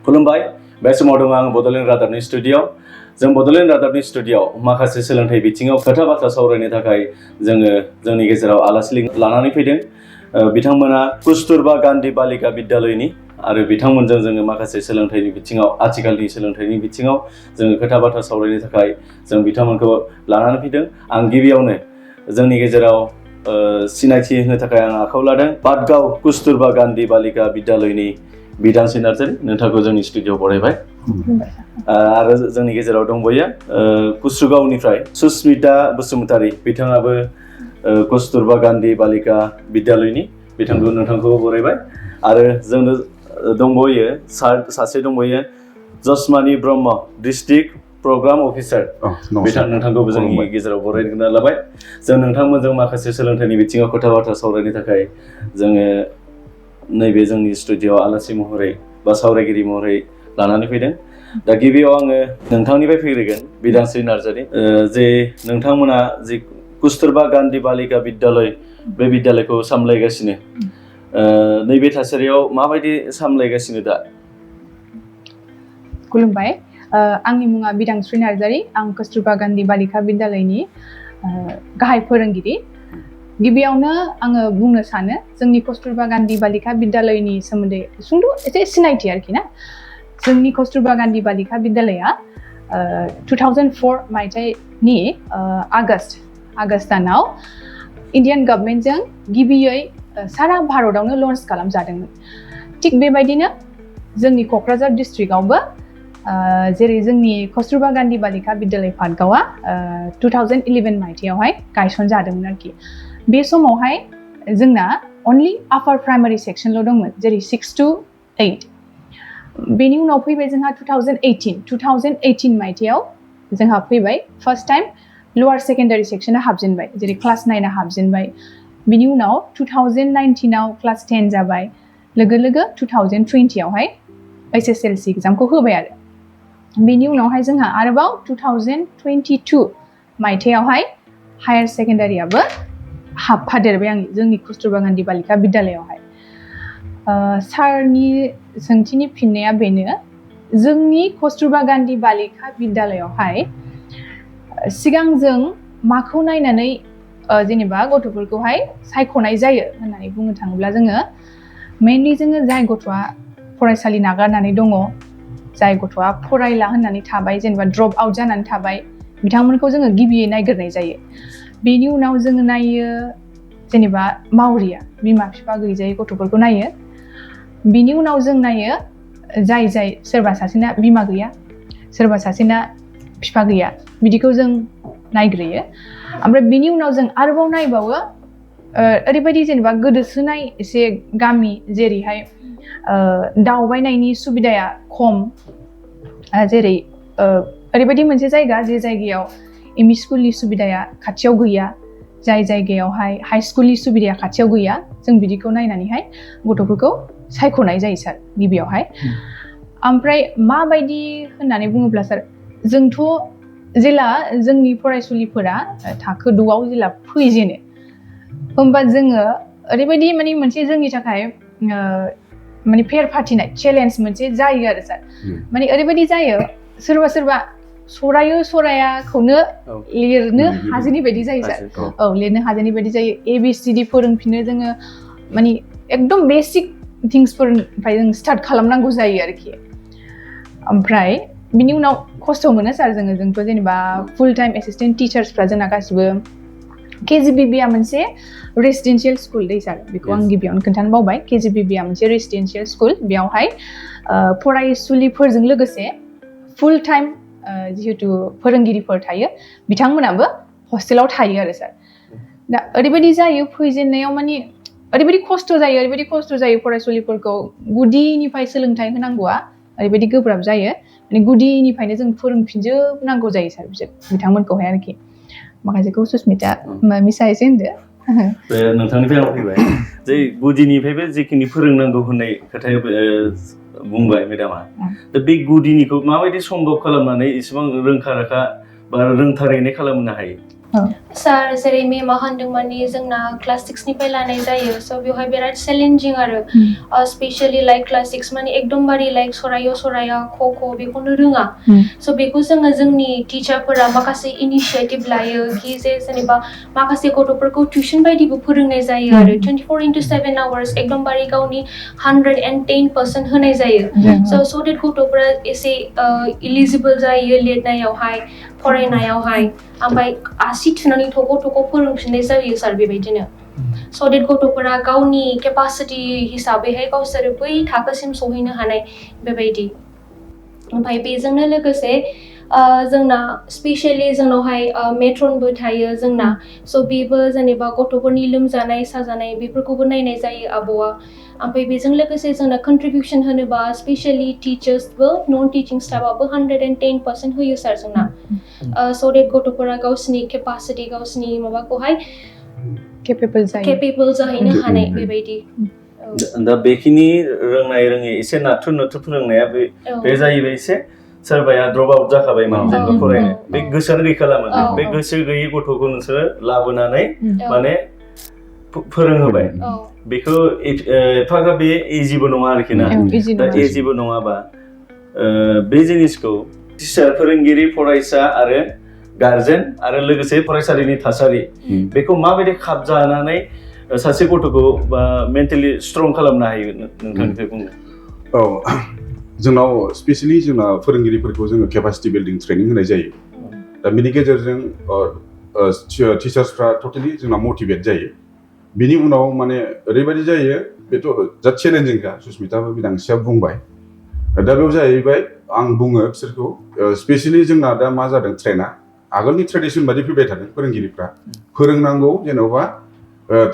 खुलुमबाय बे समाव दं आं बड'लेण्ड रादाबनि स्टुडिअ जों बड'लेण्ड रादाबनि स्टुडिअ माखासे सोलोंथाइ बिथिङाव खोथा बाथ्रा सावरायनो थाखाय जोङो जोंनि गेजेराव आलासि लानानै फैदों बिथांमोना कस्तुरबा गान्धी बालिका विद्यालयनि आरो बिथांमोनजों जोङो माखासे सोलोंथाइनि बिथिङाव आथिखालनि सोलोंथाइनि बिथिङाव जोङो खोथा बाथ्रा सावरायनो थाखाय जों बिथांमोनखौ लानानै फैदों आं गिबियावनो जोंनि गेजेराव सिनायथि होनो थाखाय आं आखायाव लादों बादगाव कस्तुरबा गान्धी बालिका विद्यालयनि बिदांस्रि नार्जारि नोंथांखौ जोंनि स्टुडिअ'आव बरायबाय आरो जोंनि गेजेराव दंबायो कुसुगावनिफ्राय सुस्मिता बसुमतारी बिथाङाबो कस्तुरबा गान्धी बालिका विद्यालयनि नोंथांखौ बरायबाय आरो जोंनो दंबायो सासे दंबायो जसमानि ब्रह्म डिस्ट्रिक्ट प्रग्राम अफिसार नोंथांखौबो जोंनि गेजेराव बरायनो लाबाय जों नोंथांमोनजों माखासे सोलोंथाइनि बिथिङाव खोथा बाथ्रा सावरायनो थाखाय जोङो नैबे जोंनि स्टुडिअ'आव आलासि महरै बा सावरायगिरि महरै लानानै फैदों दा गिबियाव आङो नोंथांनिफ्राय फैग्रोगोन बिदांस्रि नार्जारि जे नोंथांमोना जे कस्तुरबा गान्धी बालिका विद्यालय बे विद्यालयखौ सामलायगासिनो नैबे थासारियाव माबायदि सामलायगासिनो दा खुलुमबाय आंनि मुङा बिदांस्रि नार्जारि आं कस्तुरबा गान्धी बालिका विद्यालयनि गाहाय फोरोंगिरि गिबियावनो आङो बुंनो सानो जोंनि कस्तुरबा गान्धी बालिका विद्यालयनि सोमोन्दै सुंद' एसे सिनायथि आरोखि ना जोंनि कस्तुरबा गान्धी बालिका विद्यालया 2004 मायथाइनि आगस्ट दानाव इन्डियान गभर्नमेन्टजों गिबियै सारा भारतआवनो लन्च खालामजादोंमोन थिग बेबायदिनो जोंनि क'क्राझार डिस्ट्रिक्टआवबो जेरै जोंनि कस्तुरबा गान्धी बालिका विद्यालय पाटगावआ 2011 मायथाइयावहाय गायसनजादोंमोन आरोखि बे समावहाय जोंना अनलि आपार प्राइमारि सेक्सनल' दंमोन जेरै 6 to 8 बेनि उनाव फैबाय जोंहा 2018 मायथाइयाव जोंहा फैबाय फार्स्ट टाइम लवार सेकेन्डारि सेक्सना हाबजेनबाय जेरै क्लास 9आ हाबजेनबाय बिनि उनाव 2019आव क्लास 10 जाबाय लोगो लोगो 2020आवहाय SSLC एग्जामखौ होबाय आरो बेनि उनावहाय जोंहा आरोबाव 2022 मायथाइयावहाय हायार सेकेन्डारियाबो हाबफादेरबाय जोंनि कस्तुरबा गान्धी बालिका विद्यालयावहाय सारनि सोंथिनि फिननाया बेनो जोंनि कस्तुरबा गान्धी बालिका विद्यालयावहाय सिगां जों माखौ नायनानै जेनेबा गथ'फोरखौहाय सायख'नाय जायो होननानै बुंनो थाङोब्ला जोङो मेनलि जोङो जाय गथ'आ फरायसालि नागारनानै दङ जाय गथ'आ फरायला होननानै थाबाय जेनेबा ड्रप आउट जानानै थाबाय बिथांमोनखौ जोङो गिबियै नायग्रोनाय जायो बेनि उनाव जोङो नायो जेनेबा मावरिया बिमा बिफा गैजायै गथ'फोरखौ नायो बिनि उनाव जों नायो जाय सोरबा सासेना बिमा गैया सोरबा सासेना बिफा गैया बिदिखौ जों नायग्रोयो ओमफ्राय बिनि उनाव जों आरोबाव नायबावो ओरैबायदि जेनेबा गोदोसोनाय एसे गामि जेरैहाय दावबायनायनि सुबिदाया खम जेरै ओरैबायदि मोनसे जायगा जे जायगायाव एमइ स्कुलनि सुबिदाया खाथियाव गैया जाय जायगायावहाय हाइ स्कुलनि सुबिदाया खाथियाव गैया जों बिदिखौ नायनानैहाय गथ'फोरखौ सायख'नाय जायो सार गिबियावहाय ओमफ्राय माबायदि होननानै बुङोब्ला सार जोंथ' जेला जोंनि फरायसुलिफोरा थाखो 2आव जेला फैजेनो होमबा जोङो ओरैबायदि माने मोनसे जोंनि थाखाय माने फेर फाथिनाय चेलेन्ज मोनसे जायो आरो सार माने ओरैबायदि जायो सोरबा सरायाखौनो लिरनो हाजेनि बायदि जायो सार लिरनो हाजेनि बायदि जायो ABCD फोरोंफिनो जोङो माने एकदम बेसिक थिंग्सफोरनिफ्राय जों स्टार्ट खालामनांगौ जायो आरोखि ओमफ्राय बिनि उनाव खस्थ' मोनो सार जोंथ' जेनेबा फुल टाइम एसिस्टेन्ट टिचार्सफ्रा जोंना गासिबो KGBBआ मोनसे रेसिडेन्सियेल स्कुल दै सार बेखौ आं गिबियावनो खोन्थानो बावबाय KGBBआ मोनसे रेसिडेन्सियेल स्कुल बेयावहाय फरायसुलिफोरजों लोगोसे फुल टाइम जिहेतु फोरोंगिरिफोर थायो बिथांमोनाबो हस्टेलाव थायो आरो सार दा ओरैबायदि जायो फैजेननायाव माने ओरैबायदि खस्थ' जायो फरायसुलिफोरखौ गुदिनिफ्राय सोलोंथाइ होनांगौआ ओरैबायदि गोब्राब जायो माने गुदिनिफ्रायनो जों फोरोंफिनजोबनांगौ जायो सार बिथांमोनखौहाय आरोखि माखासेखौ सुस्मिता मिसा एसे होनदो बे नोंथांनिफ्राय आं फैबाय जे गुदिनिफ्रायबो जिखिनि फोरोंनांगौ होननाय खोथाया बुंबाय मेडामा दा बे गुदिनिखौ माबायदि सम्भब खालामनानै इसेबां रोंखा राखा बा रोंथारैनाय खालामनो हायो सार जेरै मेमा होनदों माने जोंना क्लास 6 निफ्राय लानाय जायो स' बेवहाय बिराद चेलेन्जिं आरो स्पेशली लाइक क्लास 6 माने एकदमबारे लाइक सराया ख बेखौनो रोङा स' बेखौ जोंनि टिचारफोरा माखासे इनिशिएटिभ लायो कि जेनेबा माखासे गथ'फोरखौ टिउसन बायदिबो फोरोंनाय जायो आरो 24/7 आवार्स एकदमबारे गावनि 110% होनाय जायो स' देट गथ'फोरा एसे इलिजिबल जायो लिरनायावहाय फरायनायावहाय ओमफ्राय आसि थुनानै थख' फोरोंफिननाय जायो सार बेबायदिनो स' देट गथ'फोरा गावनि केपासिटि हिसाबैहाय गावसोर बै थाखोसिम सहैनो हानाय बेबायदि ओमफ्राय बेजोंनो लोगोसे जोंना स्पेशली जोंनावहाय मेट्रनबो थायो जोंना स' बेबो जेनेबा गथ'फोरनि लोमजानाय साजानाय बेफोरखौबो नायनाय जायो आब'आ ओमफ्राय बेजों लोगोसे जोंना कन्ट्रिबिउसन होनोबा स्पेशली टिचार्सबो नन टिचिं स्टाफआबो 110% होयो सार जोंना स' देट गथ'फोरा गावसिनि केपासिटि गावसिनि माबाखौहाय केपेबल जाहैनो हानाय बेबायदि दा बेखिनि रोंनाय रोङै एसे नाथुर फोरोंनाया बे जाहैबाय एसे सोरबाया ड्रप आउट जाखाबाय जेनेबा फरायनो बे गोसोआनो गैखालामोन बे गोसो गैयै गथ'खौ नोंसोरो लाबोनानै माने फोरोंहोबाय बेखौ एफाग्राब बे इजिबो नङा आरोखि ना दा इजिबो नङाबा बे जिनिसखौ टिचार फोरोंगिरि फरायसा आरो गार्जेन आरो लोगोसे फरायसालिनि थासारि बेखौ माबायदि खाबजानानै सासे गथ'खौ बा मेन्टेलि स्ट्रं खालामनो हायो नोंथांनिफ्राय बुङो जोंनाव स्पेशली जोंना फोरोंगिरिफोरखौ जोङो केपासिटि बिल्डिं ट्रेनिं होनाय जायो दा बिनि गेजेरजों टिचार्सफ्रा टटेलि जोंना मटिभेट जायो बिनि उनाव माने ओरैबायदि जायो बेथ' जा चेलेन्जिंखा सुस्मिताबो बिदांसिया बुंबाय दा बेयाव जाहैबाय आं बुङो बिसोरखौ स्पेशली जोंना दा मा जादों ट्रेना आगोलनि ट्रेडिसन बादि फैबाय थादों फोरोंगिरिफ्रा फोरोंनांगौ जेन'बा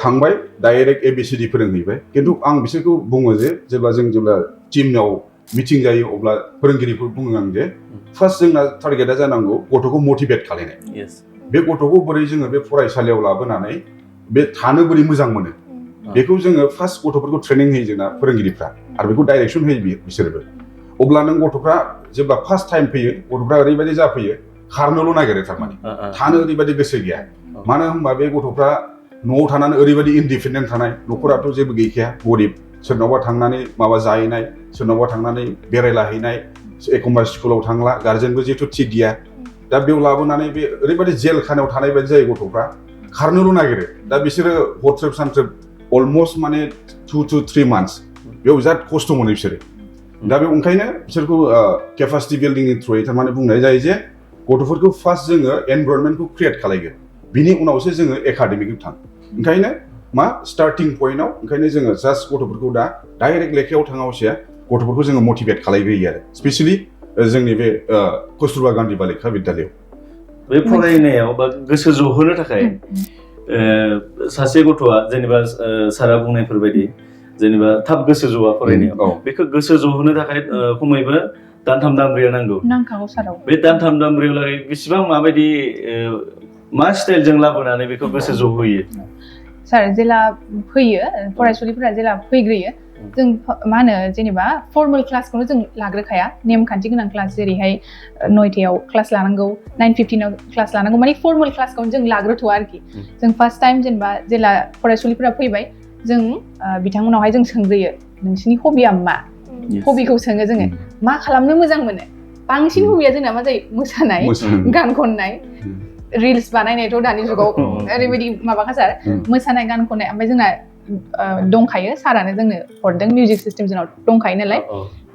थांबाय डाइरेक्ट ABCD फोरोंहैबाय खिन्थु आं बिसोरखौ बुङो जे जेब्ला टिमाव मिटिं जायो अब्ला फोरोंगिरिफोर बुङो आं जे फार्स्ट जोंना टारगेटआ जानांगौ गथ'खौ मटिभेट खालायनाय बे गथ'खौ बोरै जोङो बे फरायसालियाव लाबोनानै बे थानो बोरै मोजां मोनो बेखौ जोङो फार्स्ट गथ'फोरखौ ट्रेनिं होयो जोंना फोरोंगिरिफ्रा आरो बेखौ डाइरेक्सन होयो बिसोरबो अब्ला नों गथ'फ्रा जेब्ला फार्स्ट टाइम फैयो गथ'फ्रा ओरैबायदि जाफैयो खारनोल' नागिरो थारमाने थानो ओरैबायदि गोसो गैया मानो होनबा बे गथ'फ्रा न'आव थानानै ओरैबायदि इन्डिपेन्डेन्ट थानाय न'खराथ' जेबो गैखाया गरिब सोरनावबा थांनानै माबा जाहैनाय सोरनावबा थांनानै बेरायलाहैनाय एखमबा स्कुलाव थांला गार्जेनबो जेथु थिग गैया दा बेयाव लाबोनानै बे ओरैबायदि जेल खानायाव थानाय बायदि जायो गथ'फ्रा खारनोल' नागिरो दा बिसोरो हरथ्रोब सानथ्रोब अलमस्ट माने 2 to 3 months बेयाव बिराद खस्थ' मोनो बिसोरो दा बे ओंखायनो बिसोरखौ केपासिटि बिल्डिंनि थ्रुयै थारमाने बुंनाय जायो जे गथ'फोरखौ फार्स्ट जोङो एनभायरनमेन्टखौ क्रिएट खालायगोन बिनि उनावसो जोङो एकाडेमिकआव थाङो ओंखायनो मा स्टार्टिं पइन्टआव ओंखायनो जोङो जास्ट गथ'फोरखौ दा डाइरेक्ट लेखायाव थाङावसिया गथ'फोरखौ जोङो मटिभेट खालायग्रोयो आरो स्पेशली जोंनि बे कस्तुरबा गान्धी बालिका बिद्यालयाव बे फरायनायाव बा गोसो जहोनो थाखाय सासे गथ'आ जेनेबा सारा बुंनायफोर बायदि जेनेबा थाब गोसो ज'आ फरायनायाव बेखौ गोसो जहोनो थाखाय खमैबो दानथाम दानब्रैया नांगौ साराव बे दानथाम दानब्रैयाव लागै बेसेबां माबायदि मा स्टाइलजों लाबोनानै बेखौ गोसो जहोयो सार जेला फैयो फरायसुलिफोरा जेला फैग्रोयो जों मा होनो जेनेबा फर्मेल क्लासखौनो जों लाग्रोखाया नेमखान्थि गोनां क्लास जेरैहाय 9टायाव क्लास लानांगौ 9:15 आव क्लास लानांगौ माने फर्मेल क्लासखौनो जों लाग्रोथ'आ आरोखि जों फार्स्ट टाइम जेनेबा जेला फरायसुलिफोरा फैबाय जों बिथांमोनावहाय जों सोंग्रोयो नोंसिनि हबिया मा हबिखौ सोङो जोङो मा खालामनो मोजां मोनो बांसिन हबिया जोंना मा जायो मोसानाय गान खननाय रिल्स बानायनायथ' दानि जुगाव ओरैबायदि माबाखा सार मोसानाय गान खननाय ओमफ्राय जोंना दंखायो सारानो जोंनो हरदों मिउजिक सिस्टेम जोंनाव दंखायो नालाय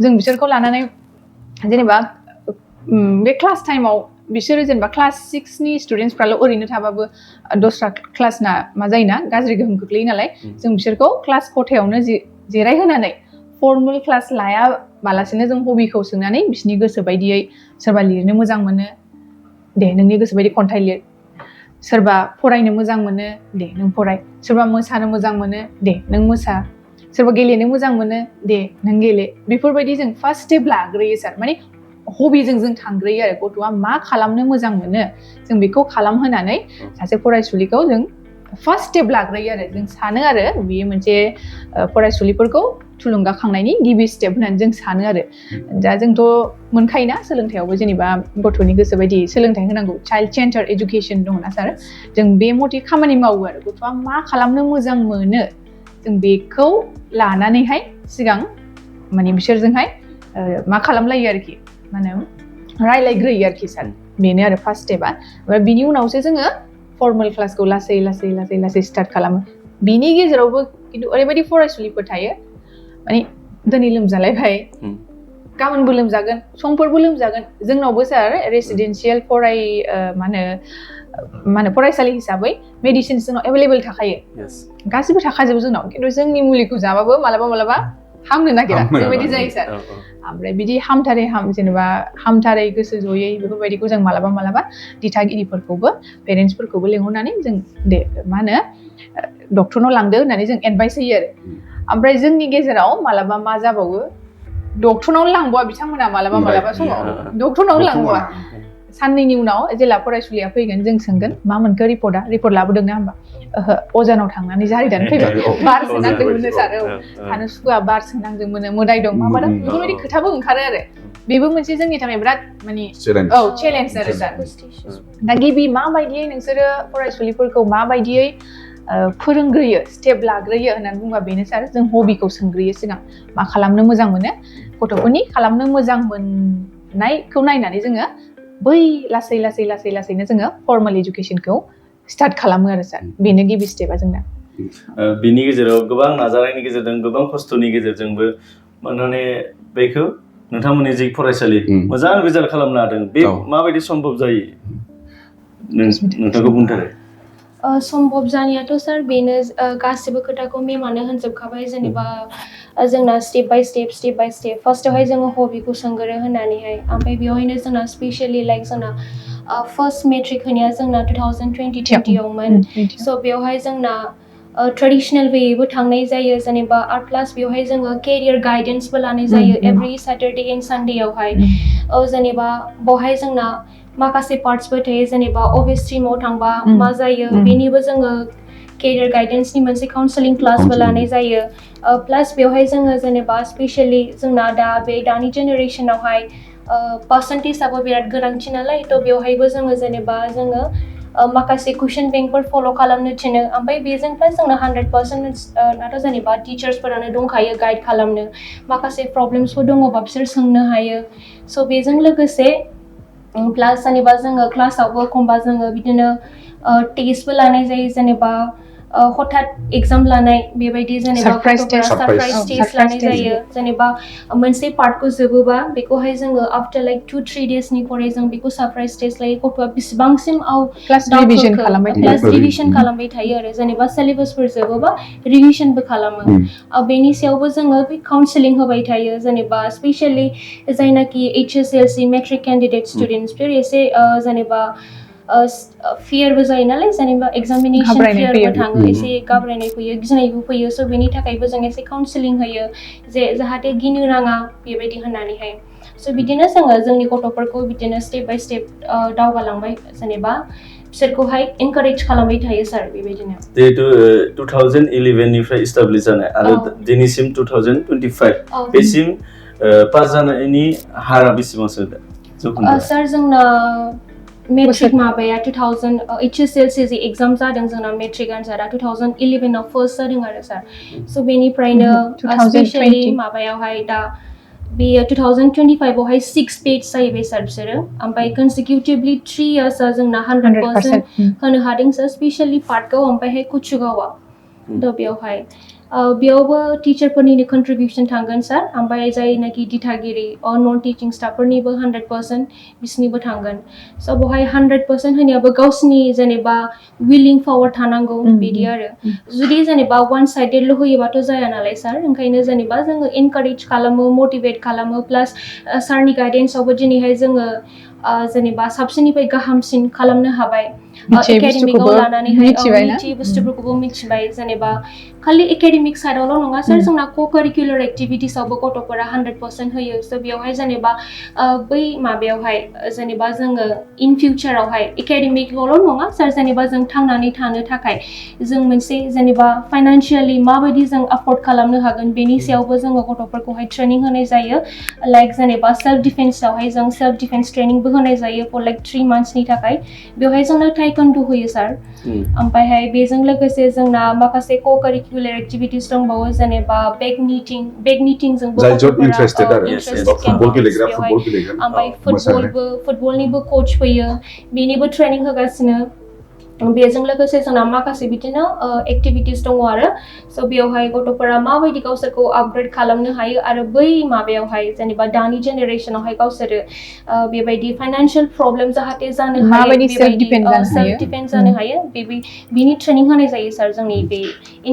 जों बिसोरखौ लानानै जेनेबा बे क्लास टाइमाव बिसोरो जेनेबा क्लास 6नि स्टुडेन्टसफ्राल' ओरैनो थाबाबो दस्रा क्लासना मा जायोना गाज्रि गोहोम खोख्लैयो नालाय जों बिसोरखौ क्लास खथायावनो जिरायहोनानै फर्मेल क्लास लायाबालासिनो जों हबिखौ सोंनानै बिसोरनि गोसो बायदियै सोरबा लिरनो मोजां मोनो दे नोंनि गोसो बायदि खन्थाइ लिर सोरबा फरायनो मोजां मोनो दे नों फराय सोरबा मोसानो मोजां मोनो दे नों मोसा सोरबा गेलेनो मोजां मोनो दे नों गेले बेफोरबायदि जों फार्स्ट स्टेप लाग्रोयो सार माने हबिजों जों थांग्रोयो आरो गथ'आ मा खालामनो मोजां मोनो जों बेखौ खालामहोनानै सासे फरायसुलिखौ जों फार्स्ट स्टेप लाग्रोयो आरो जों सानो आरो बेयो मोनसे फरायसुलिफोरखौ थुलुंगाखांनायनि गिबि स्टेप होननानै जों सानो आरो दा जोंथ' मोनखायोना सोलोंथायावबो जेनेबा गथ'नि गोसो बायदि सोलोंथाइ होनांगौ चाइल्ड सेन्टार एजुकेशन दङना सार जों बे मथे खामानि मावो आरो गथ'आ मा खालामनो मोजां मोनो जों बेखौ लानानैहाय सिगां माने बिसोरजोंहाय मा खालामलायो आरोखि मा होनो रायलायग्रोयो आरोखि सार बेनो आरो फार्स्ट स्टेपआ ओमफ्राय बिनि उनावसो जोङो फर्मेल क्लासखौ लासै स्टार्ट खालामो बिनि गेजेरावबो खिन्थु ओरैबायदि फरायसुलिफोर थायो माने दिनै लोमजालायबाय गाबोनबो लोमजागोन समफोरबो लोमजागोन जोंनावबो सार रेसिडेन्सियेल मा होनो फरायसालि हिसाबै मेडिसिन्स जोंनाव एभेलेबल थाखायो गासिबो थाखाजोबो जोंनाव खिन्थु जोंनि मुलिखौ जाबाबो मालाबा हामनो नागिरा बेबायदि जायो सार ओमफ्राय बिदि जेनेबा हामथारै गोसो जयै बेफोरबायदिखौ जों मालाबा दिथागिरिफोरखौबो पेरेन्टसफोरखौबो लेंहरनानै जों दे मा होनो डक्टरनाव लांदो होननानै जों एडभाइस होयो आरो ओमफ्राय जोंनि गेजेराव मालाबा मा जाबावो डक्टरनाव लांबावा बिथांमोना मालाबा समाव डक्टरनाव लांबावा साननैनि उनाव जेला फरायसुलिया फैगोन जों सोंगोन मा मोनखो रिपर्ट लाबोदोंना होमबा ओहो अजानाव थांनानै जारिनानै फैबाय बारसो नांदोंमोननो सार थानो सुखुआ बारसो नांदोंमोननो मोदाय दं माबा दं बेफोरबायदि खोथाबो ओंखारो आरो बेबो मोनसे जोंनि थाखाय बिराद माने चेलेन्ज आरो सार दा गिबि माबायदियै नोंसोरो फरायसुलिफोरखौ माबायदियै फोरोंग्रोयो स्टेप लाग्रोयो होननानै बुंबा बेनो सार जों हबिखौ सोंग्रोयो सिगां मा खालामनो मोजां मोनो गथ'फोरनि खालामनो मोजां मोननायखौ नायनानै जोङो बै लासैनो जोङो फर्मेल एजुकेशनखौ स्टार्ट खालामो आरो सार बेनो गिबि स्टेपआ जोंना बिनि गेजेराव गोबां नाजानायनि गेजेरजों गोबां खस्थ'नि गेजेरजोंबो माने बेखौ नोंथांमोननि जि फरायसालि मोजां रिजाल्ट खालामनो हादों बे माबायदि सम्भब जायो नोंथांखौ बुंनो थाखाय सम्भब जानायाथ' सार बेनो गासिबो खोथाखौ मेमानो होनजोबखाबाय जेनेबा जोंना स्टेप बाय स्टेप फार्स्टआवहाय जोङो हबिखौ सोंगोरो होननानैहाय ओमफ्राय बेवहायनो जोंना स्पेसियेलि लाइक जोंना फार्स्ट मेट्रिक होनाया जोंना 2020-2020आवमोन स' बेवहाय जोंना ट्रेडिसनेल वेयैबो थांनाय जायो जेनेबा आरो प्लास बेवहाय जोङो केरियार गाइडेन्सबो लानाय जायो एभरि सेटारडे एन्ड सानडेआवहाय जेनेबा बेवहाय जोंना माखासे पार्टसबो थायो जेनेबा अबे स्ट्रिमाव थांबा मा जायो बेनिबो जोङो केरियार गाइडेन्सनि मोनसे काउन्सेलिं क्लासबो लानाय जायो प्लास बेवहाय जोङो जेनेबा स्पेसियेलि जोंना दानि जेनेरेसनावहाय पार्सेन्टेजआबो बिराद गोनांथि नालाय थ' बेवहायबो जोङो माखासे कुइसन बेंकफोर फल' खालामनो थिनो ओमफ्राय बेजों प्लास जोंनो 100% नाथ' जेनेबा टिचार्सफोरानो दंखायो गाइड खालामनो माखासे प्रब्लेम्सफोर दङबा बिसोर सोंनो हायो स' बेजों लोगोसे प्लास जेनेबा जोङो क्लासावबो एखमबा जोङो बिदिनो टेस्टबो लानाय जायो जेनेबा हठात एग्जाम लानाय बेबायदि जेनेबा सरप्राइज टेस्ट लानाय जायो जेनेबा मोनसे पार्टखौ जोबोबा बेखौहाय जोङो आफ्टर लाइक 2-3 डेजनि फराय जों बेखौ सरप्राइज टेस्ट लायो गथ'आ बेसेबांसिम क्लास रिभिजन खालामबाय थायो आरो जेनेबा सिलेबासफोर जोबोबा रिभिजनबो खालामो बेनि सायावबो जोङो बे काउन्सेलिं होबाय थायो जेनेबा स्पेसियेलि जायनाखि HSLC मेट्रिक केन्डिडेट स्टुडेन्टसफोर एसे जेनेबा फियारबो जायो नालाय जेनेबा एग्जामिनेसन फियारबो थाङो एसे गाब्रायनाय फैयो गिनायबो फैयो स' बेनि थाखायबो जों एसे काउन्सेलिं होयो जे जाहाथे गिनो नाङा बेबायदि होननानैहाय स' बिदिनो जोङो जोंनि गथ'फोरखौ बिदिनो स्टेप बाय स्टेप दावगालांबाय जेनेबा बिसोरखौहाय एनकारेज खालामबाय थायो सार बेबायदिनो जिहेतु 2011 निफ्राय इस्टाब्लिश जानाय आरो दिनैसिम 2025 बेसिम पास जानायनि हारा बेसेबांसो सार जोंना मेट्रिक माबाया 2000 HSLC जे एग्जाम जादों जोंना मेट्रिक आनजादा 2011 आव फर्स्ट जादों आरो सार स' बेनिफ्रायनो स्पेसियेलि माबायावहाय दा बेयो 2025 आवहाय 6 पेज जाहैबाय सार बिसोरो ओमफ्राय कनसिकिउटिभलि 3 इयार्सआ जोंना 100% होनो हादों सार स्पेसियेलि पार्टखौ ओमफ्रायहाय कुचुगावआ थ' बेयावबो टिचारफोरनिनो कन्ट्रिबिउसन थांगोन सार ओमफ्राय जायनाखि दिथागिरि नन टिचिं स्टाफफोरनिबो 100% बिसोरनिबो थांगोन स' बेवहाय 100% होनायाबो गावसिनि जेनेबा विलिं पावार थानांगौ बिदि आरो जुदि जेनेबा वान साइडेडल' होयोबाथ' जाया नालाय सार ओंखायनो जेनेबा जोङो एनकारेज खालामो मटिभेट खालामो प्लास सारनि गाइडेन्सआवबो दिनैहाय जोङो जेनेबा साबसिननिफ्राय गाहामसिन खालामनो हाबाय एकाडेमिकआव लानानैहाय मिथियै बुस्थुफोरखौबो मिथिबाय जेनेबा खालि एकाडेमिक साइडआवल' नङा सार जोंना को-कारिकुलार एक्टिभिटिसआवबो गथ'फोरा 100% होयो स' बेयावहाय जेनेबा बै माबायावहाय जेनेबा जोङो इन फिउचारावहाय एकाडेमिकआवल' नङा सार जेनेबा जों थांनानै थानो थाखाय जों मोनसे जेनेबा फाइनान्शियली माबायदि जों एफर्ड खालामनो हागोन बेनि सायावबो जोङो गथ'फोरखौहाय ट्रेनिं होनाय जायो लाइक जेनेबा सेल्फ डिफेन्सआवहाय जों सेल्फ डिफेन्स ट्रेनिंबो होनाय जायो फर लाइक 3 monthsनि थाखाय बेवहाय जोंनो टाइकन्डु होयो सार ओमफ्रायहाय बेजों लोगोसे जोंना माखासे को-कारिकुलार एक्टिभिटिस दंबावो जेनेबा बेग निटिं जोंबो इन्ट्रेस्टेड आरो फुटबल गेलेग्रा फुटबल गेलेगोन ओमफ्राय फुटबलनिबो कोच फैयो बेनिबो ट्रेनिं होगासिनो बेजों लोगोसे जोंना माखासे बिदिनो एक्टिभिटिस दङ आरो स' बेयावहाय गथ'फोरा माबायदि गावसोरखौ आपग्रेड खालामनो हायो आरो बै माबायावहाय जेनेबा दानि जेनेरेसनावहाय गावसोरो बेबायदि फाइनान्शियल प्रब्लेम जाहाथे जानो हायो माबायदि सेल्फ डिपेन्ड जानो हायो बिनि ट्रेनिं होनाय जायो सार जोंनि बे